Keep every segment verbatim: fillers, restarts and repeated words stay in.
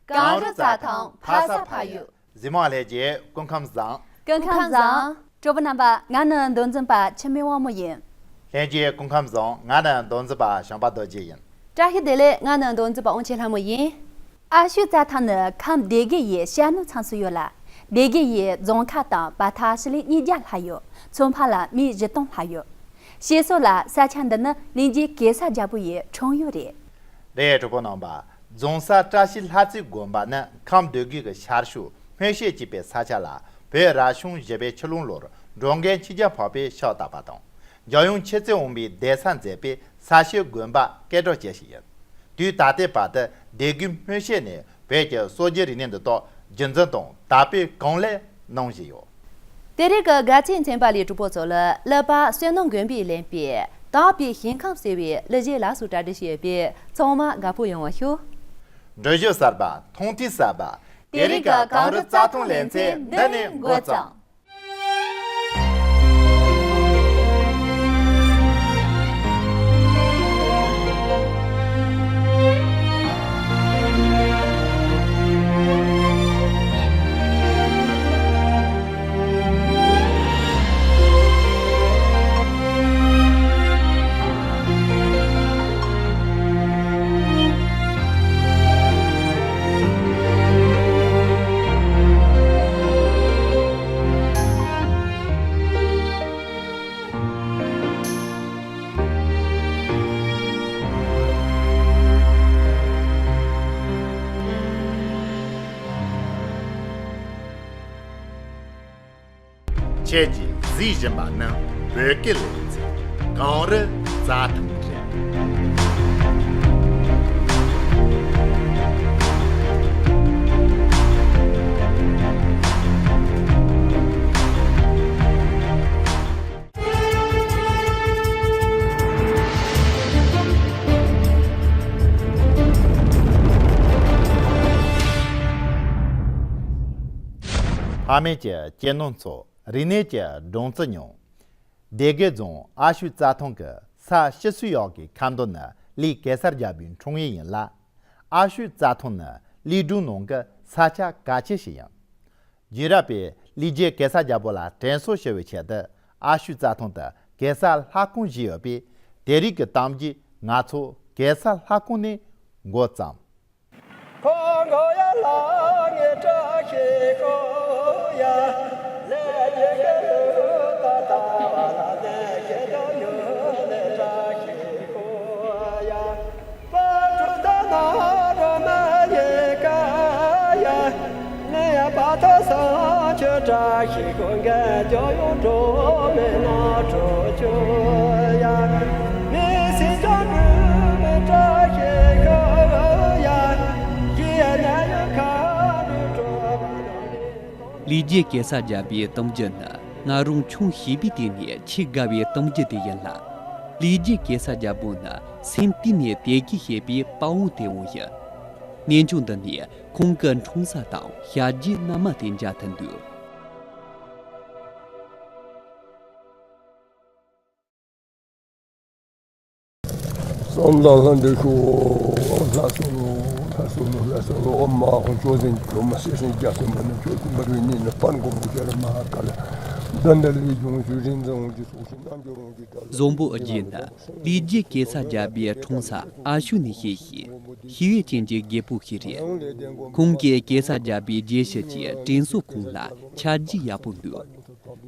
གངས་རི་རྩྭ་ཐང་ཕ་ས་ཕ་ཡུལ། གཟིགས་མོ་ལྷན་རྒྱས་སྐུ་ཁམས་བཟང་། སྐུ་ཁམས་བཟང་། གྲོགས་པོ་རྣམ་པ། ང་ནི་མདོ་འཛིན་པ་འཆི་མེད་དབང་མོ་ཡིན། ལྷན་རྒྱས་སྐུ་ཁམས་བཟང་། ང་ནི་མདོ་འཛིན་པ་བྱམས་པ་རྡོ་རྗེ་ཡིན། བཀྲ་ཤིས་བདེ་ལེགས། ང་ནི་མདོ་འཛིན་པ་དབང་ཆེན་ལྷ་མོ་ཡིན། ཨ་ཤུ་རྩྭ་ཐང་ནི་ཁམས་སྡེ་དགུ་ཡི་ཤར་ནུབ་མཚམས་སུ་ཡོད་ལ། སྡེ་དགུ་ཡི་རྫོང་ཁག་དང་བར་ཐག་ཕྱི་ལེ་ཉིས་བརྒྱ་ལྷག་ཡོད། ཚོད་འཕར་ལ་མི་བཞི་སྟོང་ལྷག་ཡོད། ཞེས་སོགས་ལ། ས་ཆ་འདི་ནི་གླིང་རྗེ་གེ་སར་རྒྱལ་པོ་ཡི་འཁྲུངས་ཡུལ་རེད། རེད། གྲོགས་པོ་རྣམ་པ། རྫོང་སར་བཀྲ་ཤིས་ལྷ་རྩེ་དགོན་པ་ནི་ཁམས་སྡེ་དགུ་གི་ཤར་ཕྱོགས་སྨོན་ཤད་ཅེས་པའི་ས་ཆ་ལ། བོད་རབ་བྱུང་བཞི་པའི་ཆུ་ཀླུང་ལོར་འགྲོ་མགོན་ཆོས་རྒྱལ་འཕགས་པས་ཕྱག་བཏབ་པ་དང་། རྒྱལ་ཡུམ་ཆོས་རྩེ་དབང་པོས་གདན་ས་མཛད་པའི་ས་སྐྱའི་དགོན་པ་སྐད་གྲགས་ཅན་ཞིག་ཡིན། དུས་ད་ལྟའི་བར་དུ་སྡེ་དགུའི་སྨོན་ཤད་ནས་བོད་ཀྱི་སྲོལ་རྒྱུན་རིག་གནས་འདི་དག་རྒྱུན་འཛིན་དང་དར་སྤེལ་གང་ལེགས་གནང་བཞིན་ཡོད། དེ་རིང་གི་དགའ་ཚལ་མཚན་པ་ལས་གྲོགས་པོ་ཚོ་ལ་ཀླད་པ་བསོད་ནམས་དགོན་པས་ལེན་པའི་དག་པའི་ཞིང་ཁམས་ཟེར་བའི་གླུ་གཞས་ལ་སོགས་གྲ་སྒྲིག་བྱས་པས། ཚང་མ་དགའ་པོ་ཡོང་བ་ཞུ། འགྲུལ་བཞུད་གསར་པ། མཐོང་ཐོས་གསར་པ། དེ་རིང་གི་གངས་རི་རྩྭ་ཐང་ལེ་ཚན་འདི་ནས་འགོ་བརྩམས། ཁྱེད་ཀྱིས་གཟིགས་བཞིན་པ་ནི་བོད་སྐད་ལེ་ཚན་གངས་རི་རྩྭ་ཐང་རེད། ཕ་མེས་ཀྱི་གཅེས་ནོར་ཚོ། རིག་གནས་ཀྱི་སྦྲང་རྩི་མྱོང་། སྡེ་དགེ་རྫོང་ཨ་ཤུ་རྩྭ་ཐང་གི་ས་སྤྱི་སུ་ཡག་གི་ཁ་འདོན་ནི་གླིང་གེ་སར་རྒྱལ་པོའི་འཁྲུངས་ཡུལ་ཡིན་ལ། ཨ་ཤུ་རྩྭ་ཐང་ནི་གླིང་སྒྲུང་ནང་གི་ས་ཆ་གལ་ཆེ་ཞིག་ཡིན། རྗེས་རབས་པས་གླིང་རྗེ་གེ་སར་རྒྱལ་པོ་ལ་དྲན་གསོ་ཞུ་བའི་ཆེད་དུ་ཨ་ཤུ་རྩྭ་ཐང་དུ་གེ་སར་ལྷ་ཁང་བཞེངས་ཡོད་པས། དེ་རིང་གི་གཏམ་རྒྱུད་ང་ཚོ་གེ་སར་ལྷ་ཁང་ནས་འགོ་བརྩམས། གླིང་རྗེ་གེ་སར་རྒྱལ་པོའི་གཏམ་རྒྱུད་ནི་ང་རང་ཆུང་བྱིས་པའི་དུས་ནས་ཆེས་དགའ་བའི་གཏམ་རྒྱུད་དེ་ཡིན་ལ། གླིང་རྗེ་གེ་སར་རྒྱལ་པོ་ནི་སེམས་གཏིང་ནས་དད་གུས་བྱེད་པའི་དཔའ་བོ་དེ་འོང་ཡིན། གནས་མཆོག་འདི་ནས་ཁོང་གི་འཁྲུངས་ས་དང་བྱ་རྒྱུད་རྣལ་མ་དེ་མཇལ་ཐུབ་འདུག། བསམ་དང་ལྷ་འདྲེ་ཤོག་ལྷ་སོ་ལོ། ལྷ་སོ་ལོ། ལྷ་སོ་ལོ། ཨོཾ་མ་ཧོ། མཆོག་འཛིན་སྒྲོལ་མ་སྲིད་ཞིའི་རྒྱལ་སྲས་མ་ནུ་མཆོག་སྲིད་འབར་བའི་གནས་ནི་པར་མགོན་པོ་རྒྱལ་བ་མ་ཧཱ་ཀཱ་ལ། དགྲ་འདུལ་བའི་ལྗོན་ཤིང་རིག་འཛིན་དབང་གི་ཚོགས་ཞིང་རྣལ་འབྱོར་དབང་གི་སྒྲ་ལ། བཟང་པོ་རྗེ་ནི་གླིང་རྗེ་གེ་སར་རྒྱལ་པོའི་འཁྲུངས་ས་ཨ་ཤུ་ནས་བཤད་བཞིན་ཞི་བའི་ཅན་གྱི་རྒད་པོ་ཞིག་རེད། ཁོང་གིས་གེ་སར་རྒྱལ་པོའི་རྗེས་ཤུལ་གྱི་དྲིན་གཟོ་ཁང་ལ་ཆ་རྒྱུས་ཡག་པོ་འདུག།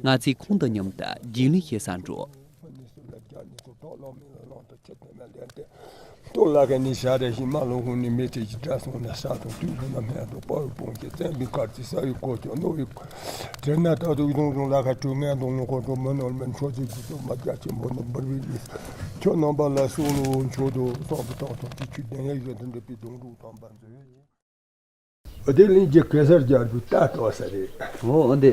ང་ཚོས་ཁོང་དང་མཉམ་དུ་རྒྱུས་ལོན་བྱེད་ས་འགྲོ། སྟོད་ལ་ཁ་ནས་ཤ་ར་ཞིང་མ་ལོ་ཧུ་ནི་མེ་ཏྲི་ཅི་དྲ་སོང་ན་ས་དང་དུས་ལོ་ན་སྨད་དང་དཔའ་བོའི་དཔུང་གིས་བཙན་པའི་གར་ཅི་ས་བའི་གོ་ཅོ་རྣོ་བའི་དེར་ན་ད་དུ་ཡུ་དུང་དུང་ལ་ཁ་གྲོས་ངན་དང་ལོ་ཁོ་དྲོ་མ་ནོར་མེད་མཆོག་ཅིག་གི་དུ་མ་རྒྱ་ཆེན་པོ་ནི་འབར་བའི་ལུས། ཁྱོད་རྣམ་པ་ལ་སོགས་ལོ་མཆོག་ཏུ་བསམ་པ་དང་ཐོག་གི་ཆུ་ལྡན་ཡ་ཡོད་དུ་འདྲེན་པའི་དུང་དུ་དམ་པར་མཛོད། འོ་དེ་གླིང་རྗེ་གེ་སར་རྒྱལ་པོའི་རྟ་བཏགས་ས་རེད། འོ་འོ་འདི་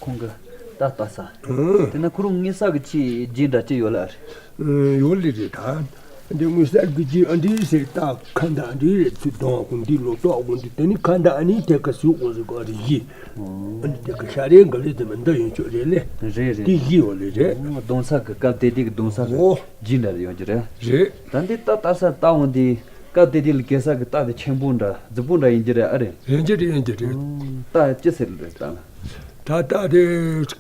ཁོང་གི་རྟ་བཏགས་ས། ཨང་། དེ་ན་ཁོ་རང་དངོས་ས་གི་ཆེས་རྗེས་འདྲ་ཅི་ཡོད་ལ་རེད། ཨང་། ཡོད་ལེ་རེད་ད། འདི་དངོས་ས་གི་ཆེས་ཨ་འདི་སེ་རྟ་ཁ་འདའ་འདི་རེད་ཚུར་གདོང་ཁོང་འདི་ལོ་ཏོག་ཁོང་འདི་དེ་ནི་ཁ་འདའ་ཨ་ནི་དེ་ག་ཟུག་གོ་ཟུག་གོ་རེད་ཡི། ཨ་ནི་དེ་ག་ཤ་རེད་ག་རེད་དེ་མི་འདའ་ཡོང་ཆོག་རེད་ལེ། རེད་རེད། དེ་ཡི་ཡོད་ལེ་རེད། གདོང་ས་གི་སྐབས་དེ་དེ་གི་གདོང་ས་གི་འོ་རྗེས་འདྲ་ཡོང་གི་རེད། རེད། ད་འདི་རྟ་བཏགས་ས་རྟ་འོང་འདི། སྐབས་དེ་དུས་ལ་གེ་སར་གྱི་རྟ་དེ་ཆེན་པོ་འདྲ་རྫིག་པོ་འདྲ་ཡིན་གྱི་རེད་ཨ་རེད། ཡིན་གྱི་རེད། ཡིན་གྱི་རེད། རྟ་ཅི་ཟེར་རེད་ད། ད་རྟ་དེ་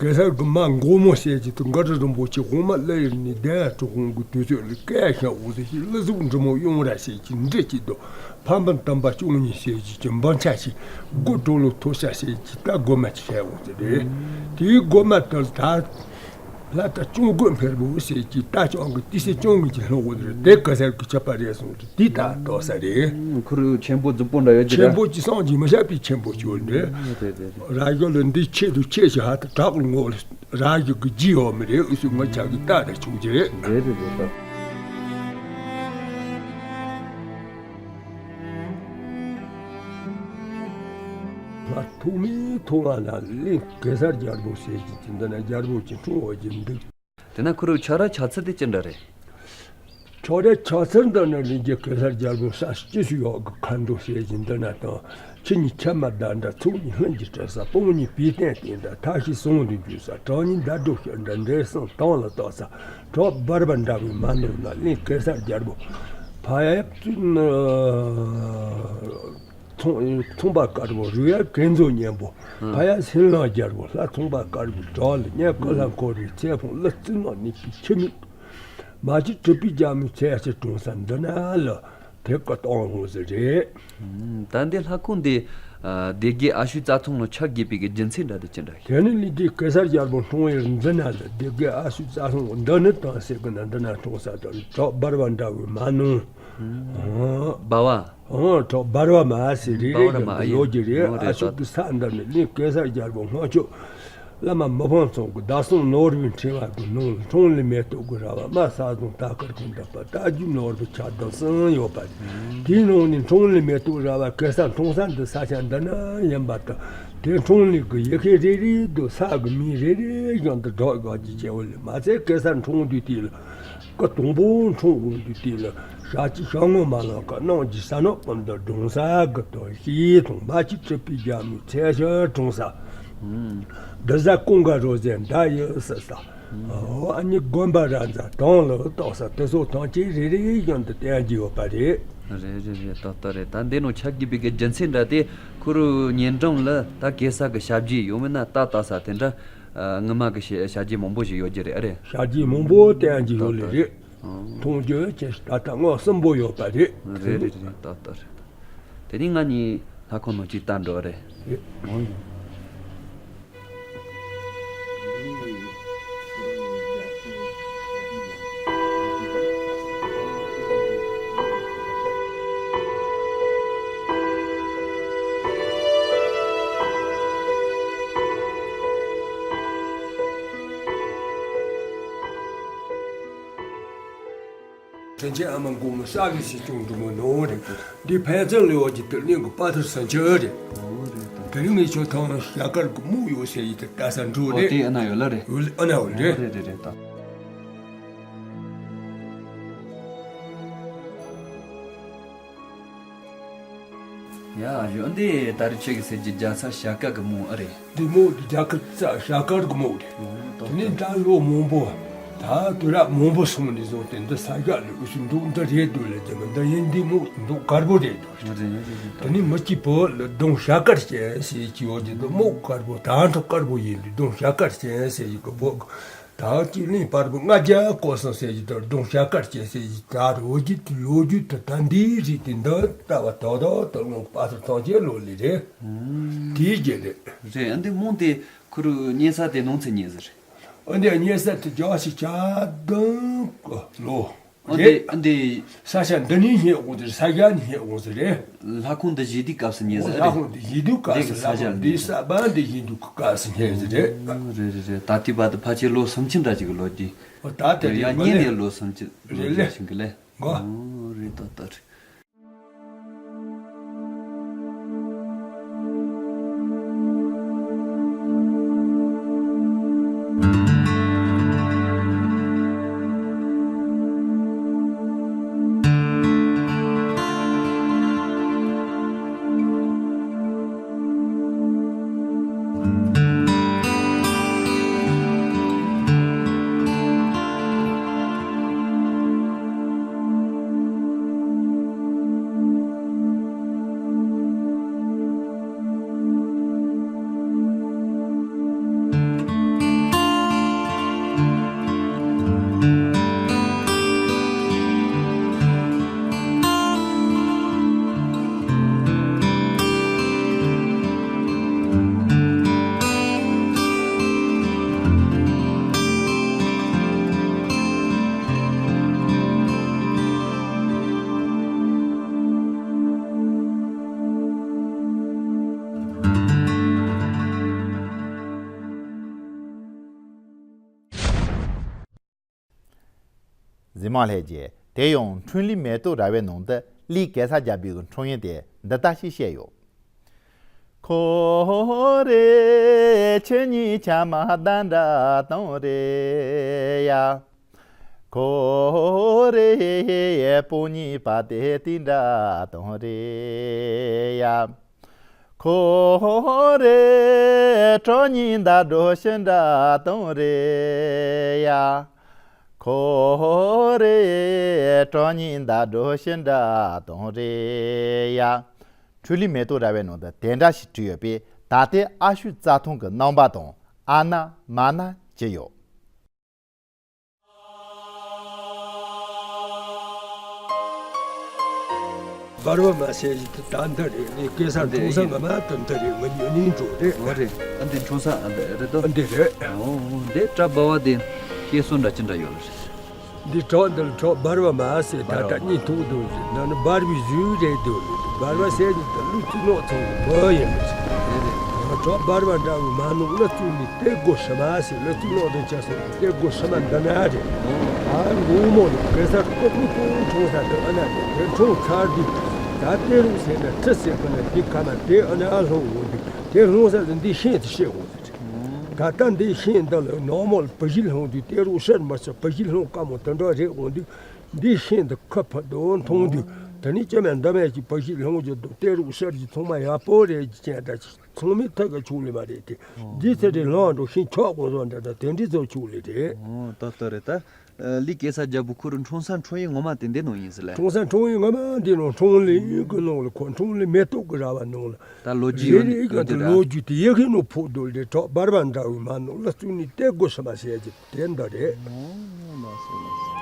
གེ་སར་གྱི་མ་མགོ་མོ་ཟེར་གྱི་དུ་མགར་རིན་པོ་ཆེ་དབུ་མ་ཀླུ་ཡུལ་ནས་གདན་གྲུབ་དབང་གི་དུས་ཚོད་ལ་སྐད་ཤ་འོ་ཟེར་གྱི་ཀླུ་གཟུགས་འབྲི་མོ་གཡུང་ར་ཟེར་གྱི་འབྲི་གཅིག་དང་ཕ་འབུམ་དམ་པ་བཅུ་གཉིས་ཟེར་གྱི་གྱི་འབུམ་ཆ་ཞིག་མགོ་གྲོ་ལོད་ཐོད་ཤ་ཟེར་གྱི་རྟ་རྒོད་མ་ཅིག་བྱས་འོ་ཟེར་རེད། དེའི་རྒོད་མ་དེ་ལ་ད། ལྷ་རྟ་སྐྱོང་རྒོད་འཕེར་པོ་ཟེར་གྱི་རྟ་སྐྱོང་གི་ཏི་སེ་སྐྱོང་གི་ཀྱི་ལྷོ་འོད་རེད། དེ་གེ་སར་གྱི་ཆབ་པ་རེད་གསུངས་ཏེ་དེ་ད་ལྟོགས་ས་རེད། ཁུར་ཆེན་པོ་རྫིག་པོ་འདྲ་ཡོད་ཀྱི་ཆེན་རེད། པོ་ཅི་སོང་ཅི་མི་བྱ་བའི་ཆེན་པོ་ཅིག་ཡོད་རེད། རེད་རེད་རེད། ར་ཞོ་ལ་འདི་ཆེད་དུ་ཆེ་ཞིག་ཧ་ད་བྲག་གི་ངོ་ལ་ར་ཞོ་གི་རྗེས་ཡོད་མི་རེད། ཨུ་ཚུགས་ང་ཆག་གི་རྟ་ད་ཆུང་ཅི་རེད། རེད་རེད་རེད་ད། ང་ཐོག་མའི་ཐོག་ང་ལ་གླིང་གེ་སར་རྒྱལ་པོ་ཟེར་གྱི་ཅི་འདི་ན་རྒྱལ་པོ་ཅི་འཁྲུངས་འོ་ཅི་འདུག་དེ་ན་ཁོ་རའི་ཆོས་ར་ཆོས་ཚུལ་དེ་ཅི་འདྲ་རེད། ཆོས་ར་ཆོས་ཚུལ་འདི་ནི་གླིང་རྗེ་གེ་སར་རྒྱལ་པོ་ས་སྐྱིད་སུ་ཡོག་གི་མཁའ་འགྲོ་ཞེས་བཞིན་འདི་ན་དང་། ཆུ་གཉིས་ཆར་མ་ཟླ་འདྲ། ཚོགས་གཉིས་ལྷུན་གྱིས་གྲུབ་ས། དཔུང་གཉིས་བེའུ་སྟན་བསྟན་འདྲ། མཐའ་བཞི་ཟུང་དུ་འཇུག་ས། བྲག་གཉིས་ཟླ་གྲོགས་ཤར་འདྲ། འབྲས་གསུམ་དྭངས་ལ་བཏགས་ས། བྲག་འབར་བ་འདྲ་བའི་མ་ནོར་ན། གླིང་གེ་སར་རྒྱལ་པོ་ཕ་ཡབ་ཚུལ་ནི། ཚོང་ཚོང་པ་དཀར་པོ་རུས་ཡབ་གན་མཛོ་གཉན་པོ། ཕ་ཡབ་སེང་གླང་རྒྱལ་པོ་ལྷ་ཚོང་པ་དཀར་པོའི་བྲག་ལ་གཉན་ཀུ་ལྷ་འཁོར་བའི་ཚེ་ཕུང་ཀླུ་རྩི་ནག་ནི་ཕི་ཁྱི་མིག་མ་གཅིག་གྲུབ་པའི་རྒྱལ་མོའི་ཚལ་ཞིག་གྲོང་གསར་འདི་ན་ལ་དེ་ཀ་གཏོང་ངོ་ཟེར་རེད། ད་འདི་ལྷ་ཁང་འདི་སྡེ་དགེ་ཨ་ཤུ་རྩ་ཚང་ལ་ཆགས་དགོས་པའི་གི་རྒྱུ་མཚན་འདྲ་དེ་ཅི་འདྲ་ཞིག་དེ་ནི་གླིང་རྗེ་གེ་སར་རྒྱལ་པོ་འཁྲུངས་ཡུལ་འདི་ན་ལ་སྡེ་དགེ་ཨ་ཤུ་རྩ་ཚང་འདི་ནི་དང་ཟེར་གི་ན་འདི་ན་འཁྲུངས་ས་དང་བྲག་འབར་བ་འདྲ་བའི་མ་ནོར། སྦ་བ། ཨོ་གྲོགས་འབར་བ་མ་ཟེར་རེ་འབར་བ་རེ་མ་ཡོང་ཡོད་ཀྱི་རེད། ཨོ་རེད་ཨ་ཤུག་ད་གི་ས་འདི་ནི་གླིང་གེ་སར་རྒྱལ་པོ་སྔོན་ཆད་བླ་མ་མི་ཕམ་ཚང་གི་བདག་སྲུང་ནོར་བུའི་ཕྲེང་བ་གི་ནང་ལ་འཁྲུངས་ལི་མེ་ཏོག་གི་ར་བ་མ་ས་དང་ད་ཀར་ཀུན་ད་པ་རྟ་རྒྱུག་ནོར་བུ་ཆ་དང་གསུམ་ཡོད་པ་རེད། དེའི་ནང་ནས་འཁྲུངས་ལི་མེ་ཏོག་ར་བ་གེ་སར་འཁྲུངས་ས་འདི་ས་ཆ་འདི་ན་ཡིན་པ་དང་དེ་འཁྲུངས་ལི་གི་ཡི་གེ་རེ་རེ་དུ་ས་གི་མིང་རེ་རེ་བཞིན་དུ་སྒྲོག་དགོས་ཀྱི་བྱས་པ་ལས་མ་ཚད་གེ་སར་འཁྲུངས་དུས་དེ་ལ། སྐུ་དང་པོ་འཁྲུངས་དགོས་དུས་དེ་ལ་ཞག་གཅིག་ཞག་ངོ་མ་ལ་ཀ་གནམ་གྱི་ས་ནག་པོ་འདི་སྒྲུང་ས་གི་དོ་ཤེས་དང་མ་གཅིག་གྲུབ་པའི་རྒྱལ་མོའི་ཚལ་ཞིག་འཁྲུངས་ས། འདི་ཟ་ཀུན་དགའ་རོ་ཟན་འདྲ་ཡི་སི་ས། ཨ་ནི་དགོན་པ་ར་འཛའ་དང་ལ་བཏགས་ས་དེ་སོགས་ཐམས་ཅད་རེ་རེ་བཞིན་དུ་བསྟན་གྱི་ཡོད་པ་རེད། རེད་རེད་རེད་ཏག་ཏག་རེད། ད་འདི་ནང་ཆགས་དགོས་པའི་གི་རྒྱུ་མཚན་འདྲ་དེ་ཁོ་རུ་ཉེ་འགྲམ་ལ་ད་གེ་སར་གི་ཞབས་རྗེས་ཡོད་མིན་ན་ད་ལྟ་ས་དེ་འདྲ། ཨ། ངོ་མ་གི་ཞལ་ཞལ་རྗེས་མང་པོ་ཞིག་ཡོད་ཀྱི་རེད་ཨ་རེད། ཞལ་རྗེས་མང་པོ་བསྟན་གྱི་ཡོད་ལེ་རེད། ཨང་། མཐོང་རྒྱུ་ཅི་ད་ལྟ་ངོ་གསུམ་པོ་ཡོད་པ་རེད། རེད་རེད་རེད་ཏག་ཏག་རེད། དེ་ནི་ང་གཉིས་ལྷ་ཁང་ནང་གཅིག་བལྟ་འགྲོ་རེད། རེད། འོང་ཡོང་། དྲིན་ཆེན་ཨ་མ་མགོན་པོ་ས་གི་སྲིད་སྐྱོང་འགྲོ་མི་ནོར་རེད། འདི་ཕན་ཚུན་ལས་འོག་གི་དུ་གླིང་གི་དཔའ་ཐུལ་སུམ་ཅུ་རེད། དེ་རིང་ངས་ཁྱོད་ཐང་ཞྭ་དཀར་གི་མུ་ཡོད་ཟེར་ཡི་དེ་ལྟ་ས་འགྲོ་ཨོ་རེད། དེ་ཨ་ན་ཡོད་ལ་རེད། ཨ་ན་ཡོད་རེད། རེད་རེད་རེད་ད། ཡ་ཡོད་འདི་ད་རེ་ཆེ་གི་ཟེར་གྱི་རྒྱ་ཚ་ཞྭ་དཀར་གི་མུ་ཨ་རེད། འདི་མོ་འདི་རྒྱ་གར་རྩ་ཞྭ་དཀར་གི་མོ་རེད། དེ་ནས་ད་ལོ་མང་པོ། ད་དུས་རབས་མང་པོ་སོང་ནས་བཟུང་སྟེ་འདི་ས་ཞྭ་ལ་འུ་ཚོ་འདུག་འདི་རེད་འདུག་ལ་རྒྱ་མི་འདི་ཡིན་འདི་མོ་འདུག་དཀར་པོ་རེད་འདུག་དེ་ནས་མི་གཅིག་པོ་ལ་གདོང་ཞྭ་དཀར་ཅན་ཞེས་ཀྱི་ཡོད་ཀྱི་འདུག་མོ་དཀར་པོ་ད་འཕྲོ་དཀར་པོ་ཡིན་འདུག་གདོང་ཞྭ་དཀར་ཅན་ཞེས་ཀྱི་གོ་བོ། ད་སྤྱི་གླིང་བར་པོ་ལྔ་བརྒྱ་སྐོར་སོང་ཟེར་གྱི་དང་གདོང་ཞྭ་དཀར་ཅན་ཟེར་གྱི་ད་རུ་འོ་བརྒྱུད་དུ་ལོ་རྒྱུས་དུ་ད་འདིའི་རིགས་དེ་འདི་ལྟ་བ་དོ་དོ་དོ་ལོང་དཔའ་ཐུལ་ཐང་ཆེན་ལོ་ལི་རེད། དེའི་རྒྱུད་རེད། རེད། ཨ་འདི་མོང་དེ་ཁུ་རུ་གཉན་ས་དེ་ནོང་ཚེ་ཉེ་ཟེར། ཨ་འདི་གཉན་ས་དེ་རྒྱ་ཞིག་ཆ་དང་ལོ། ཨ་འདི་རེད། ཨ་འདི། ས་ཆ་འདི་ནས་རྙེད་འོང་ཟེར། ས་ཆ་ནས་རྙེད་འོང་ཟེར་རེད། ལྷ་ཁང་འདི་བཞེས་དུས་སྐབས་སུ་ཉེ་ཟེར། ལྷ་ཁང་འདི་བཞེས་དུས་སྐབས་སུ། ལྷ་ཁང་འདི་ས་བ་འདི་བཞེས་དུས་སྐབས་སུ་ཉེ་ཟེར་རེད། རེད་རེད་རེད། ད་ལྟའི་བར་དུ་ཕལ་ཆེར་ལོ་སུམ་ཅུ་འདྲ་ཅིག་གི་ལོ་རྒྱུས། ཨོ་ད་དེ་ཡང་རེད་མ་ཉེ་ནས་ལོ་སུམ་ཅུ་ལོ་རྒྱུས་ཤིང་གི་ལས། གོ། ཨོ་རེད་ཏོ་ཏོ་རེད། མ་ལྷས་རྗེ་དེ་ཡང་འཕྲིན་ལས་མེ་ཏོག་ར་བའི་ནང་དུ་ལི་གེ་སར་རྒྱལ་པོའི་འཁྲུངས་ཡུལ་དེ་འདི་ལྟ་ཞིག་བཤད་ཡོད། ཁོ་རེ་ཁྱེད་གཉིས་ཆ་མ་ད་འདྲ་དང་རེ་ཡ། ཁོ་རེ་སྤུན་གཉིས་པ་དེ་དེ་འདྲ་དང་རེ་ཡ། ཁོ་རེ་གྲོགས་གཉིས་མདའ་འགྲོ་ཤི་འདྲ་དང་རེ་ཡ། ཁོ་རེ་གྲོགས་གཉིས་མདའ་འགྲོ་ཤི་འདྲ་དང་རེ་ཡ། འཕྲིན་ལས་མེ་ཏོག་ར་བའི་ནང་དུ་དེ་འདྲ་ཞིག་བྲིས་ཡོད་པས། ད་ལྟའི་ཨ་ཤུ་རྩྭ་ཐང་གི་རྣམ་པ་དང་ཨ་ན་མ་ན་ཅི་ཡོད། འབར་བ་མ་ཟེར་ཞིག་ཏུ་ད་འདི་རེད། ངས་སྐལ་བཟང་འདི་འཁྲུངས་ས་ང་མ་ཏུ་འདི་རེད། ང་ཉོ་ནིང་འགྲོ་རེད། འོ་རེད། ཨ་འདི་འཁྲུངས་ས་ཨ་འདི་རེད་དོ། ཨ་འདི་རེད། འོ་འོ་འདི་གྲྭ་འབར་བ་འདི་སྐྱེས་སོ་འདྲ་ཅི་འདྲ་ཡོད་ལ་རེད། འདི་གྲོགས་འདི་ལ་གྲོགས་འབར་བ་མ་ཟེར། ད་ལྟ་གཉིད་ཐུག་འདུག་ཟེར། ན་ནི་འབར་བའི་གཟུགས་རེད་འདུག་འབར་བ་ཟེར་ནི་ད་ཀླུ་ཆུ་ནོག་ཚང་གི་བུ་ཡིན་པ་ཟེར། རེད་རེད། གྲོགས་འབར་བ་འདྲ་བའི་མ་ནོར་ལ་བཙུགས་ནི་སྟེ་སྒོ་ཧྲི་མ་ཟེར། ལ་བཙུགས་ནོག་དང་བཅས་སོང་སྟེ་སྒོ་ཧྲི་མ་འདི་ན་རེད། ཨ་མགོ་མོ་ནི་གེ་སར་ཀོ་ཀླུ་ཀོ་འཁྲུངས་ས་དེ་ཨ་ན་རེད། དེ་འཁྲུངས་ཚར་དུས་ད་གཏེར་རུ་ཟེར་ན་ཁྲི་ཟེར་གི་ན་འདི་ཁ་མ་དེ་ཨ་ན་ལྷུང་འོང་དུས་དེ་ལྷུང་ས་དེ་འདི་ཤིང་དེ་ཤེས་འོང་ཟེར། ད་ལྟ་འདི་ཤིང་འདི་ལ་ནག་མོ་ལ་བུ་གཞི་ལྷུང་དུས་གཏེར་རུ་ཤར་མ་ཆགས། བུ་གཞི་ལྷུང་དཀའ་མོ་དེ་འདྲ་རེད་འོང་དུས། འདི་ཤིང་འདི་ཁ་ཕར་དུ་མཐོང་དུས་དེ་ནི་ཅི་མེད་འདི་མེད་ཀྱི་བུ་གཞི་ལྷུང་རྒྱུ་འདུག་གཏེར་རུ་ཤར་གྱི་ཚང་མ་ཡག་པོ་རེད་ཀྱི་ཅན་འདྲ་ཅིག་ཚང་མའི་ཐད་ཀ་ཆུག་ལེ་མ་རེད་དེ། འདི་ཚེ་རེ་ལང་འགྲོ་ཤིང་ཆོག་གོ་བཟོ་འདྲ་འདྲ་དེ་འདྲི་ཚོ་ཆུག་ལེ་རེད། ཨོ་ད་ལྟ་རེད་ད། ལི་གེ་སར་རྒྱལ་པོ་ཁོ་རང་འཁྲུངས་ས་འཁྲུངས་ཡུལ་ངོ་མ་དེ་འདི་ནང་ཡིན་ཟེར་ལ། འཁྲུངས་ས་འཁྲུངས་ཡུལ་ངོ་མ་འདི་ནང་འཁྲུངས་ལི་གི་ནང་ལ་ཁོ་འཁྲུངས་ལི་མེ་ཏོག་གི་ར་བ་ནང་ལ། ད་ལོ་རྒྱུས་ཡོད་རེད་ནི་ཡོད་ཀྱང་དེ་ར། ལོ་རྒྱུས་དེ་ཡེ་ཤེས་ནོ་ཕོག་རྡོལ་རེད། གྲོགས་འབར་བ་འདྲ་བའི་མ་ནོར་ལ་བཙུགས་ནི་སྟེ་སྒོ་ཧྲི་མ་ཟེར་གྱི་དེ་འདི་རེད། ཨོ་ལགས་སོ་ལགས་སོ།